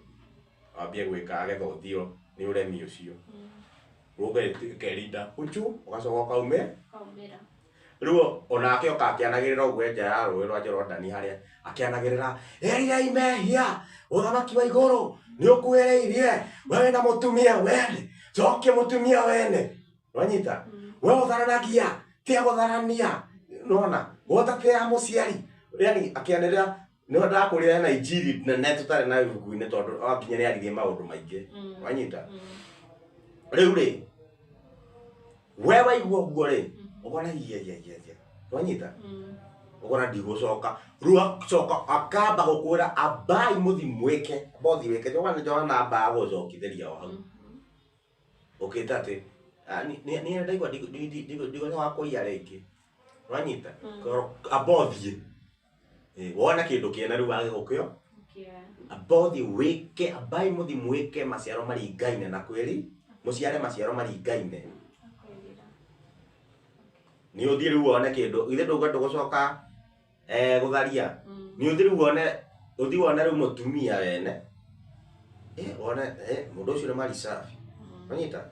wambie gwĩka agetha ũthio nĩ ũremi ũcio, ũkerinda uchu, ũgacoka ũkaume. Kaumĩra. Rĩu onake oka akĩanagĩrĩra ũguo nja ya rũĩ rwa Jorodani harĩa akĩanagĩrĩra, "Erirai mehia, ũthamaki wa igũrũ nĩ ũkuhĩrĩirie. We wĩna mũtumia wene, cokia mũtumia wene. Wanyita? We ũtharanagia, tia gũtharania. Nona we ũtatĩaga mũciari." Yani akĩanĩrĩra, nĩho ndakũrĩra hena injiri nene tũtarĩ na ibuku-inĩ, tondũ nginya nĩ aririe maũndũ maingĩ. Wanyita? Rĩu rĩ, we waigua ũguo rĩ, ũkona iya iya iya iya, wanyita? Ũkona ndigũcoka. Rĩu acoka akamba gũkwĩra ambai mũthi mwĩke, amba ũthi wĩke. Johana Johana ambaga gũcokithĩria o hau. Ũkĩte atĩ niĩ ndaigua ndigũcoka kũiya rĩngĩ. Ũranyita? Amba ũthiĩ. Wone kĩndũ kĩene rĩu wage gũkĩo. Amba ũthiĩ wĩke, ambai mũthi mwĩke maciaro maringaine na kwĩri, mũciare maciaro maringaine. Nĩ ũthiĩ rĩu wone kĩndũ, githĩ ndũgwa ndũgũcoka gũtharia. Nĩ ũthiĩ rĩu wone, ũthiĩ wone rĩu mũtumia wene. Wone mũndũ ũcio nĩ mali safi. Wanyita?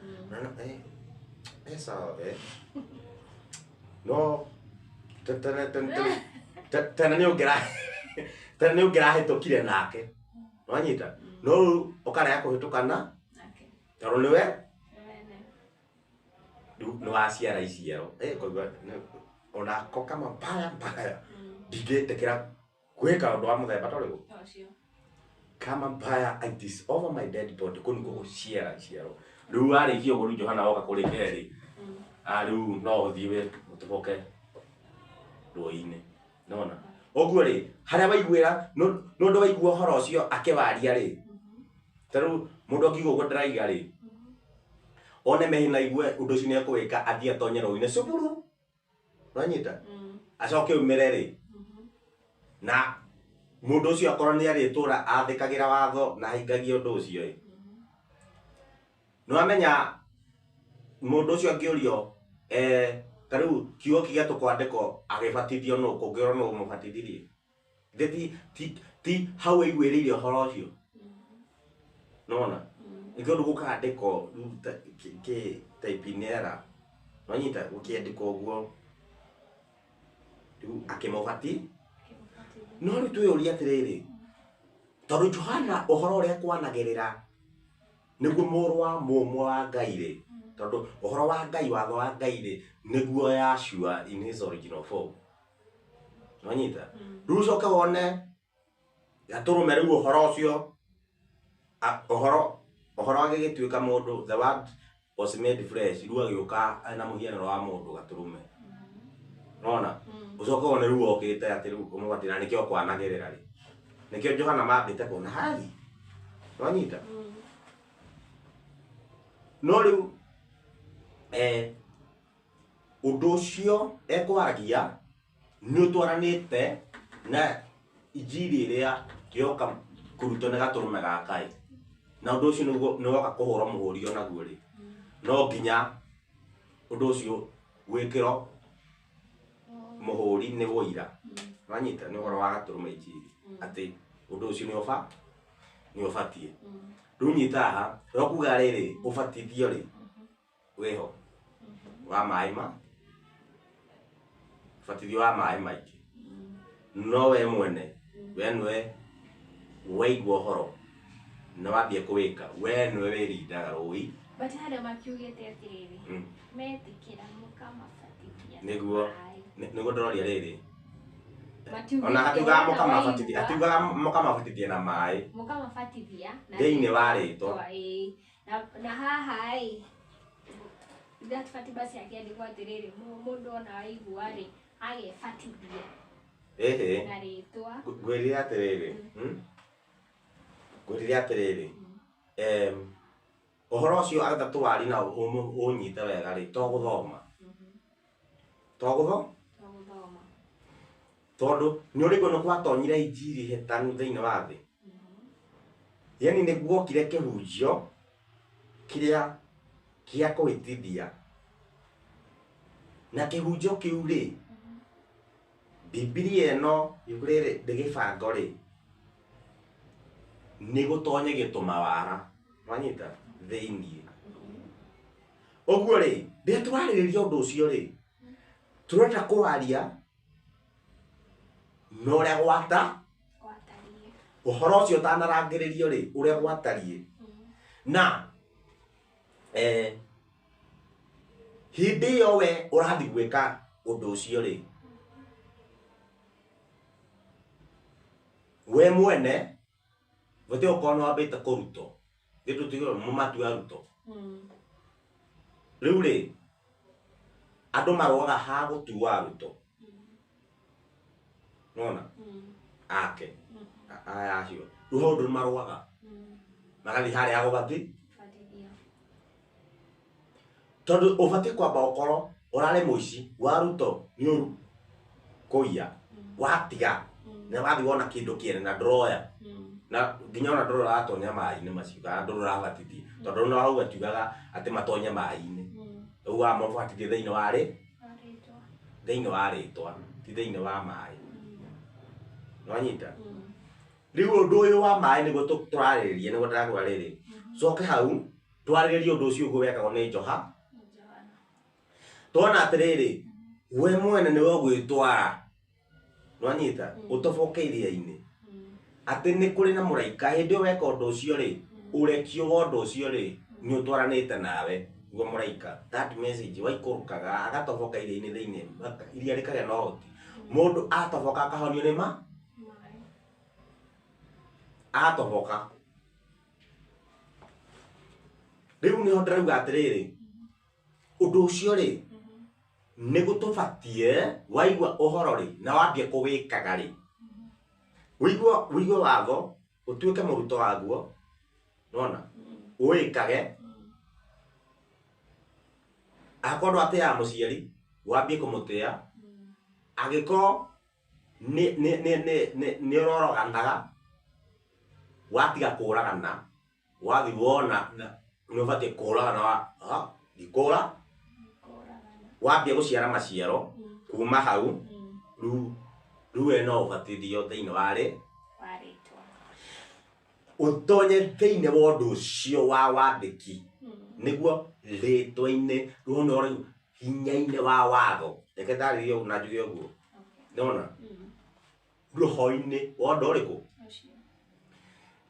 Sawa No tene tene tene nĩ ũngĩra tene nĩ ũngĩrahĩtũkire nake. Wanyita? No rĩu ũkarega kũhĩtũkana tondũ nĩwe rĩu nĩ waciara iciaro. Ũkaigua onako kama mbaya mbaya ndingĩtĩkĩra gwĩka ũndũ wa mũthemba ta ũrĩkũ. Kama mbaya it is over my dead body kũu nĩkuo gũciara iciaro. Rĩu warĩkia ũguo rĩu Johana oka kũrĩ kerĩ rĩu no ũthiĩ we ũtoboke rũĩ-inĩ. Nĩwona? Ũguo rĩ harĩa waiguĩra nĩ ũndũ waigua ũhoro ũcio akĩwaria rĩ, ta rĩu mũndũ angiuga ũguo ndĩraiga rĩ, one mehia na aigue ũndũ ũcio nĩ ekũwĩka athiĩ atonye rũĩ-inĩ cuburu. Ũranyita? Acoke aumĩre rĩ, na mũndũ ũcio akorwo nĩ arĩtũra athĩkagĩra watho na ahingagie ũndũ ũcio ĩ, nĩ wamenya mũndũ ũcio angĩũrio ta rĩu kiugo kĩrĩa tũkwandĩkwo agĩbatithio nũ, kũngĩũrwo nũ ũmũbatithirie? Githĩ ti hau aiguĩrĩire ũhoro ũcio? Nĩwona? Nĩkĩo ũndũ gũkandĩkwo rĩu kĩ type-inĩ error. Nĩwanyita? Gũkĩandĩkwo ũguo rĩu akĩmũbati. No rĩu twĩyũrie atĩrĩrĩ, tondũ Johana ũhoro ũrĩa ekwanagĩrĩra nĩguo mũrũ wa mũmwe wa Ngai rĩ, tondũ ũhoro wa Ngai, watho wa Ngai rĩ, nĩguo Yahshua in his original form. Nĩwanyita? Rĩu ũcoke wone gatũrũme rĩu ũhoro ũcio, ũhoro ũhoro agĩgĩtuĩka mũndũ, the word was made flesh, rĩu agĩũka ena mũhianĩro wa mũndũ gatũrũme. Nĩwona? Ũcoke wone rĩu okĩte atĩ rĩu ũmũbatithia na nĩkĩo kwanagĩrĩra rĩ. Nĩkĩo Johana mambĩte kuona hai. Nĩwanyita? No rĩu ũndũ ũcio ekwaragia nĩ ũtwaranĩte na injiri ĩrĩa yoka kũrutwo nĩ gatũrũme gaka ĩ, na ũndũ ũcio nĩguo nĩ woka kũhũrwo mũhũri onaguo rĩ, no nginya ũndũ ũcio wĩkĩrwo mũhũri nĩ ũira. Wanyita? Nĩ ũhoro wa gatũrũme injiri atĩ ũndũ ũcio nĩ ũba nĩ ũbatiĩ. Rĩu nyita haha, ũkuga rĩrĩ ũbatithio rĩ wĩho wa maĩ ma ũbatithio wa maĩ maingĩ, no we mwene we nĩwe waigua ũhoro na wambia kũwĩka, we nĩwe wĩrindaga rũĩ. But harĩa makiugĩte atĩrĩrĩ, metĩkĩra mũkamabatithia na Nĩguo maĩ. Nĩguo ndĩroria rĩrĩ, Matiugĩte ona hatiugaga wona mũkamabatithia, waigua, hatiugaga mũkamabatithia na maĩ mũkamabatithia na thĩinĩ wa rĩtwa. Ĩĩ. Na haha ĩ that part basi akĩandĩkwo atĩrĩrĩ, mũndũ ona waigua rĩ agebatithia Ĩhĩ, na rĩtwa. Ngwĩrire atĩrĩrĩ, Ngwĩrire atĩrĩrĩ, ũhoro ũcio atatũ wari na ũnyite wega rĩ, to gũthoma. To gũtho? To gũthoma. Tondũ nĩ ũrĩguo nĩ gwatonyire injiri hĩtanu thĩinĩ wa thĩ. Yani nĩ guokire kĩhunjio kĩrĩa kĩa kũhĩtithia. Na kĩhunjio kĩu rĩ, Bibilia ĩno ibuku rĩrĩ rĩgĩbangwo rĩ, nĩ gũtonyagio tũmawara, wanyita, thĩinĩ. Ũguo rĩ, rĩrĩa tũrarĩrĩria ũndũ ũcio rĩ, tũrenda kũwaria na ũrĩa gwata Gwatariĩ. Ũhoro ũcio ũtanarangĩrĩrio rĩ, ũrĩa gwatariĩ. Na hĩndĩ ĩyo we ũrathiĩ gwĩka ũndũ ũcio rĩ, we mwene ũbatiĩ gũkorwo nĩ wambĩte kũrutwo. Githĩ tũtigĩrwo mũmatue arutwo. Rĩu rĩ, andũ marũaga ha gũtuo arutwo. Nona ake aya acio rĩu hau ũndũ nĩmarũaga magathiĩ harĩa gũbati Batithio. Tondũ ũbatiĩ kwamba ũkorwo ũrarĩ mũici waruto nĩ ũru kũiya watiga na wathiĩ wona kĩndũ kĩene na ndũroya na nginya ona ndũrĩ ũratonya maĩ-inĩ macio kana ndũrĩ ũrabatithia tondũ no hau atiugaga atĩ matonye maĩ-inĩ rĩu wamabatithia thĩinĩ wa rĩ Warĩtwa. Thĩinĩ wa rĩtwa ti thĩinĩ wa maĩ nĩwanyita. Rĩu ũndũ ũyũ wa maĩ nĩguo tũrarĩrĩria nĩguo ndĩrakwĩra rĩrĩ coke hau twarĩrĩrie ũndũ ũcio ũguo wekagwo nĩ Njoha. Johana. Tuona atĩrĩrĩ we mwene nĩwe ũgwĩtwara nĩwanyita ũtoboke iria-inĩ atĩ nĩ kũrĩ na mũraika hĩndĩ ĩyo weka ũndũ ũcio rĩ ũrekio wa ũndũ ũcio rĩ nĩ ũtwaranĩte nawe guo mũraika that message waikũrũkaga agatoboka iria-inĩ thĩinĩ iria rĩkagĩa na ũhoti mũndũ atoboka akahonio nĩ ma Maĩ. Atoboka rĩu nĩho ndĩrauga atĩrĩrĩ ũndũ ũcio rĩ nĩ gũtũbatie waigua ũhoro rĩ na wambie kũwĩkaga rĩ ũigue ũigue watho ũtuĩke mũrutwo waguo nona ũwĩkage akorwo ndwatĩaga mũciari wambie kũmũtĩa angĩkorwo nĩ ũroroganaga watiga kũragana wathi wona nĩ ũbatiĩ kũragana wa ndikũra Kũragana. Wambia gũciara maciaro kuma hau rĩu rĩu we no ũbatithio thĩinĩ wa rĩ Warĩtwa. Ũtonye thĩinĩ wa ũndũ ũcio wa wandĩki nĩguo rĩtwa-inĩ rĩu no rĩu hinya-inĩ wa watho reke ndarĩrie ũguo na njuge ũguo. Okay. Nĩwona roho-inĩ wa ũndũ ũrĩkũ Ũcio.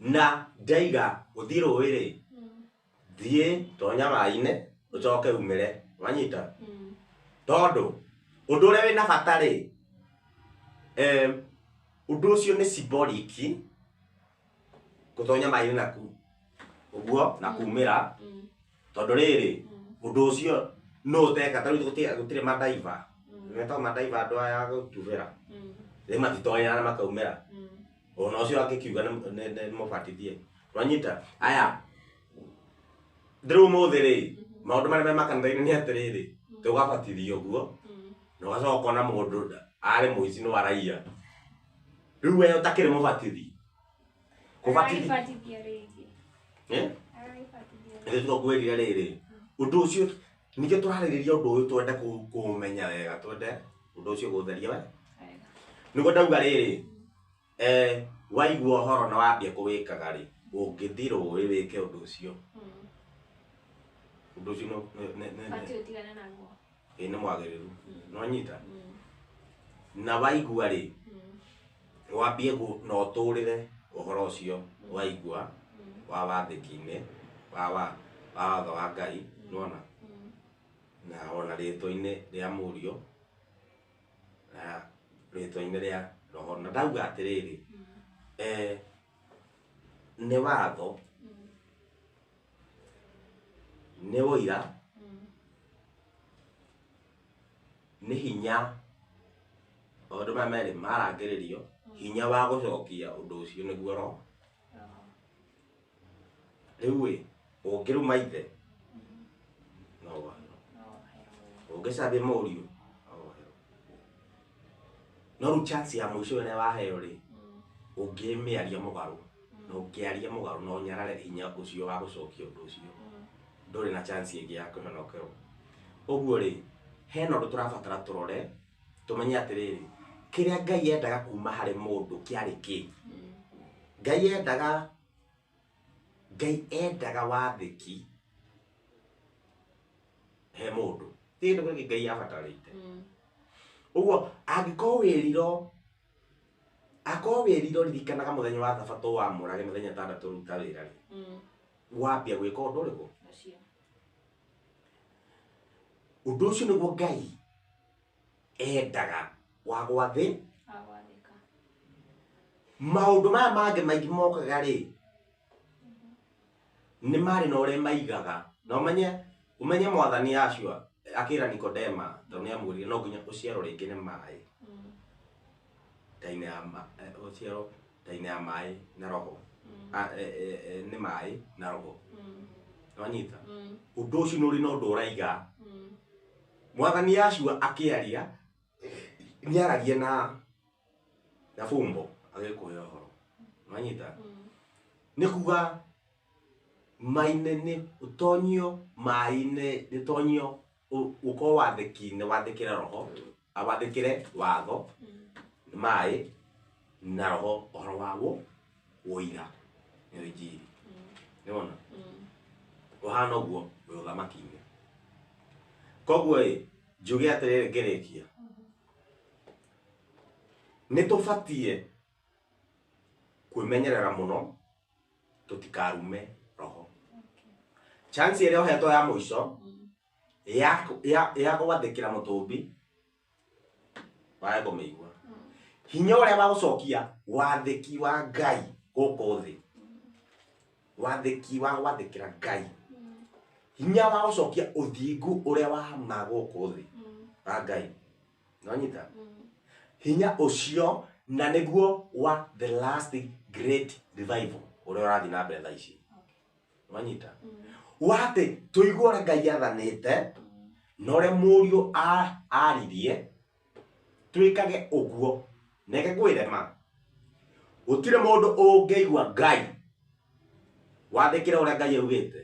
Na ndaiga gũthiĩ rũĩ rĩ thiĩ tonya maĩ-inĩ ũcoke umĩre wanyita tondũ ũndũ ũrĩa wĩna bata rĩ ũndũ ũcio nĩ symbolic gũtonya maĩ-inĩ na ku ũguo na kumĩra tondũ rĩrĩ ũndũ ũcio no ũteka ta rĩu gũtirĩ madaiva metagwo madaiva andũ aya a gũtubĩra rĩ matitonyaga na makaumĩra ona ũcio angĩkiuga nĩ mũbatithie wanyita aya ndĩrĩ ũmũthĩ rĩ maũndũ marĩa me makanitha-inĩ nĩ atĩrĩrĩ tũgabatithio ũguo na ũgacoka ũkona mũndũ arĩ mũici no araiya rĩu we ũtakĩrĩ mũbatithi kũbatithio Aragĩbatithio rĩngĩ. Eh? Aragĩbatithio Nĩ tũkwĩrire rĩrĩ ũndũ ũcio ningĩ tũrarĩrĩria ũndũ ũyũ twende kũũmenya wega twende ũndũ ũcio gũtheria we wega. Nĩguo ndauga rĩrĩ waigua ũhoro na wambia kũwĩkaga rĩ ũngĩthiĩ rũĩ wĩke ũndũ ũcio ũndũ ũcio Batiĩ ũtigane naguo. Ĩ nĩ mwagĩrĩru nĩwanyita na waigua rĩ wambie na ũtũrĩre ũhoro ũcio waigua wa wathĩki-inĩ wa watho wa Ngai nĩwona na ona rĩtwa-inĩ rĩa mũriũ na rĩtwa-inĩ rĩa roho na ndauga atĩrĩrĩ nĩ watho nĩ ũira nĩ hinya maũndũ maya merĩ marangĩrĩrio hinya wa gũcokia ũndũ ũcio nĩguo roho. Roho. Rĩu ĩ ũngĩruma ithe no woherwo. No woherwo. Ũngĩcambia mũriũ no woherwo no rĩu chance ya mũico ĩrĩa waheo rĩ ũngĩmĩaria mũgarũ na ũngĩaria mũgarũ na ũnyarare hinya ũcio wa gũcokia ũndũ ũcio ndũrĩ na chance ĩngĩ ya kũhonokerwo ũguo rĩ hena ũndũ tũrabatara tũrore tũmenye atĩrĩrĩ kĩrĩa Ngai endaga kuma harĩ mũndũ kĩarĩ kĩ Ngai endaga wathĩki he mũndũ ti kĩndũ kĩngĩ Ngai abatarĩte. Ũguo angĩkorwo wĩriro ririkanaga mũthenya wa thabatũ wamũrage mĩthenya ĩtandatũ ruta wĩra rĩ wambia gwĩka ũndũ ũrĩkũ? Ũcio. Ũndũ ũcio nĩguo Ngai endaga wa gwathĩ Wa gwathĩka. Maũndũ maya mangĩ maingĩ mokaga rĩ nĩ marĩ na ũrĩa maigaga na ũmenye mwathani Yahshua akĩra Nikodema tondũ nĩ amwĩrire no nginya ũciarwo rĩngĩ nĩ maĩ. nda-inĩ ya ũciarwo nda-inĩ ya maĩ na roho. Nĩ maĩ na roho. Nĩwanyita? Ũndũ ũcio nĩ ũrĩ na ũndũ ũraiga. Mwathani Yahshua akĩaria nĩaragia na fumbo agĩkũhe ũhoro. Nĩwanyita? Nĩ kuga maine nĩ ũtonyio maĩ-inĩ, ũtonyio ũkorwo wathĩki-inĩ, wathĩkĩre roho, wathĩkĩre watho, maĩ na roho, ũhoro wa wũira nĩyo injiri. Nĩwona? Ũhana ũguo wĩ ũthamaki-inĩ. Koguo ĩ, njuge atĩrĩrĩ ngĩrĩkia, nĩ tũbatiĩ kwĩmenyerera mũno tũtikarume roho. Chance ĩrĩa ũhetwo ya mũico ya gwathĩkĩra mũtũmbi wage kũmĩigua. Hinya ũrĩa wa gũcokia wathĩki wa Ngai gũkũ thĩ, wathĩki wa gwathĩkĩra Ngai, hinya wa gũcokia ũthingu ũrĩa wa ma gũkũ thĩ wa Ngai. Nĩwanyita? Hinya ũcio na nĩguo wa the last great revival ũrĩa ũrathiĩ na mbere thaa ici. Nĩwanyita? Wa atĩ tũigue ũrĩa Ngai athanĩte na ũrĩa mũriũ aririe, twĩkage ũguo. Neke ngwĩre ma, gũtirĩ mũndũ ũngĩigua Ngai wathĩkĩre ũrĩa Ngai augĩte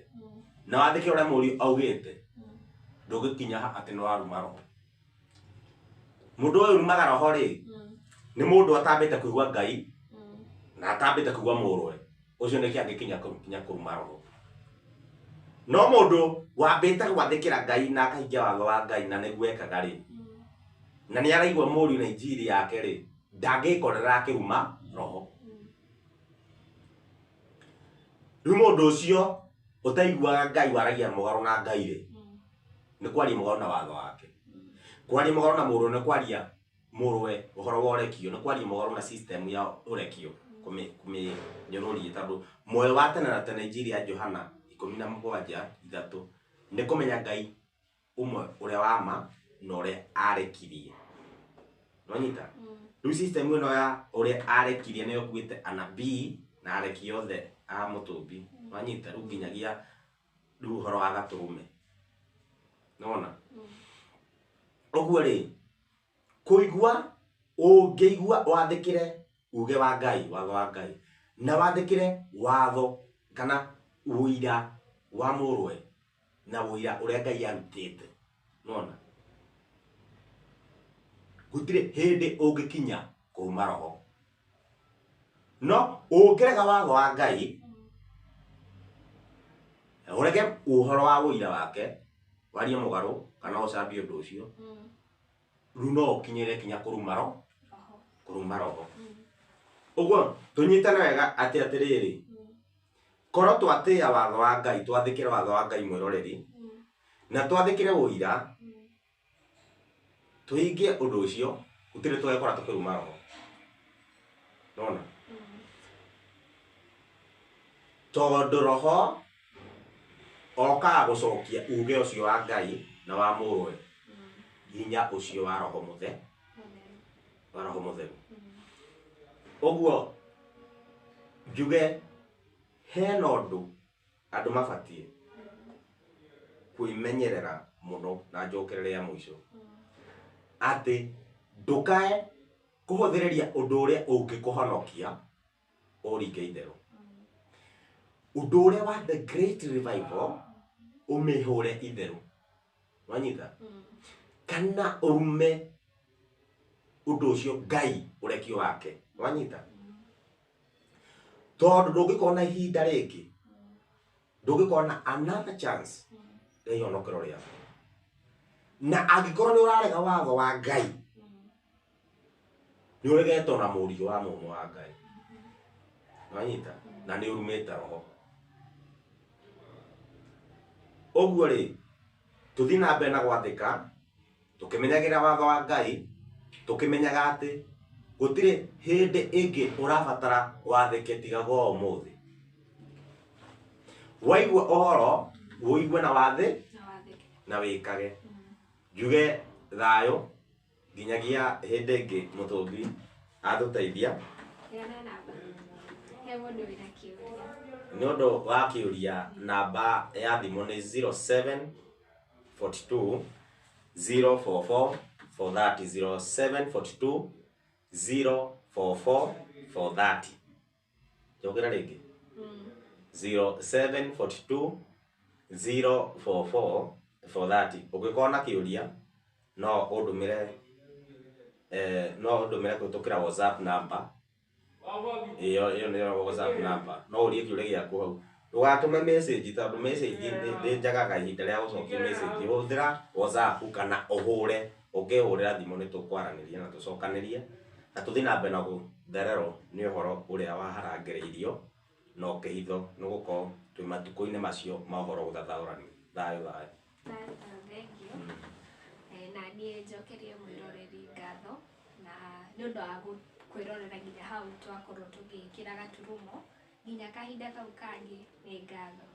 na wathĩkĩre ũrĩa mũriũ augĩte, ndũngĩkinya atĩ nĩ waruma roho. Mũndũ ũyũ ũrumaga roho rĩ, nĩ mũndũ atambĩte kũigua Ngai na atambĩte kũigua mũrũwe. Ũcio nĩkĩo angĩkinya kinya kũruma roho. No mũndũ wambĩte gwathĩkĩra Ngai na akahingia watho wa Ngai na nĩguo ekaga rĩ, na nĩ araigua mũriũ na injiri yake rĩ, ndangĩkorera akĩruma roho. Rĩu mũndũ ũcio ũtaiguaga Ngai waragia mũgarũ na Ngai rĩ, nĩ kwaria mũgarũ na watho wake. Kwaria mũgarũ na mũrũwe nĩ kwaria mũrũwe ũhoro wa ũrekio, nĩ kwaria mũgarũ na system ya ũrekio, kũmĩnyũrũria, tondũ muoyo wa tene na tene injiri ya Johana 17:3 nĩ kũmenya Ngai ũmwe ũrĩa wa ma na ũrĩa arekirie. Nĩwanyita? Rĩu system ĩno ya ũrĩa arekirie nĩyo ĩkuĩte anabii na areki othe a mũtũmbi. Nĩwanyita? Rĩu nginyagia rĩu ũhoro wa gatũrũme. Nĩwona? Ũguo rĩ, kũigua, ũngĩigua wathĩkĩre uge wa Ngai, watho wa Ngai, na wathĩkĩre watho kana ũira wa mũrũwe na ũira ũrĩa Ngai arutĩte. Nĩwona? Gũtirĩ hĩndĩ ũngĩkinya kũruma roho. No ũngĩrega watho wa Ngai, ũrege ũhoro wa ũira wake, warie mũgarũ kana ũcambie ũndũ ũcio, rĩu no ũkinyĩre kinya kũruma roho, kũruma roho. Ũguo tũnyitane wega atĩ atĩrĩrĩ, korwo twatĩĩa watho wa Ngai, twathĩkĩre watho wa Ngai mwĩroreri, na twathĩkĩre ũira, tũhingie ũndũ ũcio, gũtirĩ tũgekora tũkĩruma roho. Nĩwona? Tondũ roho okaga gũcokia uge ũcio wa Ngai na wa mũrũwe, hinya ũcio wa roho mũtheru, wa roho mũtheru. Ũguo njuge hena ũndũ andũ mabatiĩ kwĩmenyerera mũno na njokerere ya mũico, atĩ ndũkae kũhũthĩrĩria ũndũ ũrĩa ũngĩkũhonokia ũringe itherũ. Ũndũ ũrĩa wa the great revival ũmĩhũre itherũ. Wanyita? Kana ũrume ũndũ ũcio Ngai ũrekio wake. Wanyita? Tondũ ndũngĩkorwo na ihinda rĩngĩ, ndũngĩkorwo na another chance ya ihonokero rĩaku. Na angĩkorwo nĩ ũrarega watho wa Ngai, nĩ ũregetwo na mũriũ wa mũmwe wa Ngai. Wanyita? Na nĩ ũrumĩte roho. Ũguo rĩ, tũthiĩ na mbere na gwathĩka, tũkĩmenyagĩrĩra watho wa Ngai, tũkĩmenyaga atĩ gũtirĩ hĩndĩ ĩngĩ ũrabatara wathĩke tiga gwa ũmũthĩ. Waigua ũhoro, ũigue na wathĩ na wĩkage. Njuge thayũ nginyagia hĩndĩ ĩngĩ mũtũmbi. Atũteithia. Heana namba. He mũndũ wĩna kĩũria. Nĩ ũndũ wa kĩũria, namba ya thimũ nĩ 0742 044 430, 0742 044 430. Njokera rĩngĩ. 0742 044 430. Ũngĩkorwo na kĩũria no ũndũmĩre, no ũndũmĩre kũhĩtũkĩra WhatsApp number ĩyo. Ĩyo nĩyo WhatsApp number, no ũrie kĩũria gĩaku hau. Ndũgatũme message tondũ message nĩ njagaga ihinda rĩa gũcokia message. Hũthĩra WhatsApp kana ũhũre. Ũngĩhũrĩra thimũ nĩ tũkwaranĩria na tũcokanĩrie na tũthiĩ na mbere na gũthererwo nĩ ũhoro ũrĩa waharangĩrĩirio na ũkĩhitho, nĩ gũkorwo twĩ matukũ-inĩ macio ma ũhoro gũthathaũranio. Thayũ thayũ. Thayũ thayũ, thengio. Na niĩ njokerie mwĩroreri ngatho na nĩ ũndũ wa kwĩrorera nginya hau twakorwo tũgĩkĩra gaturumo nginya kahinda kau kangĩ. Nĩ ngatho.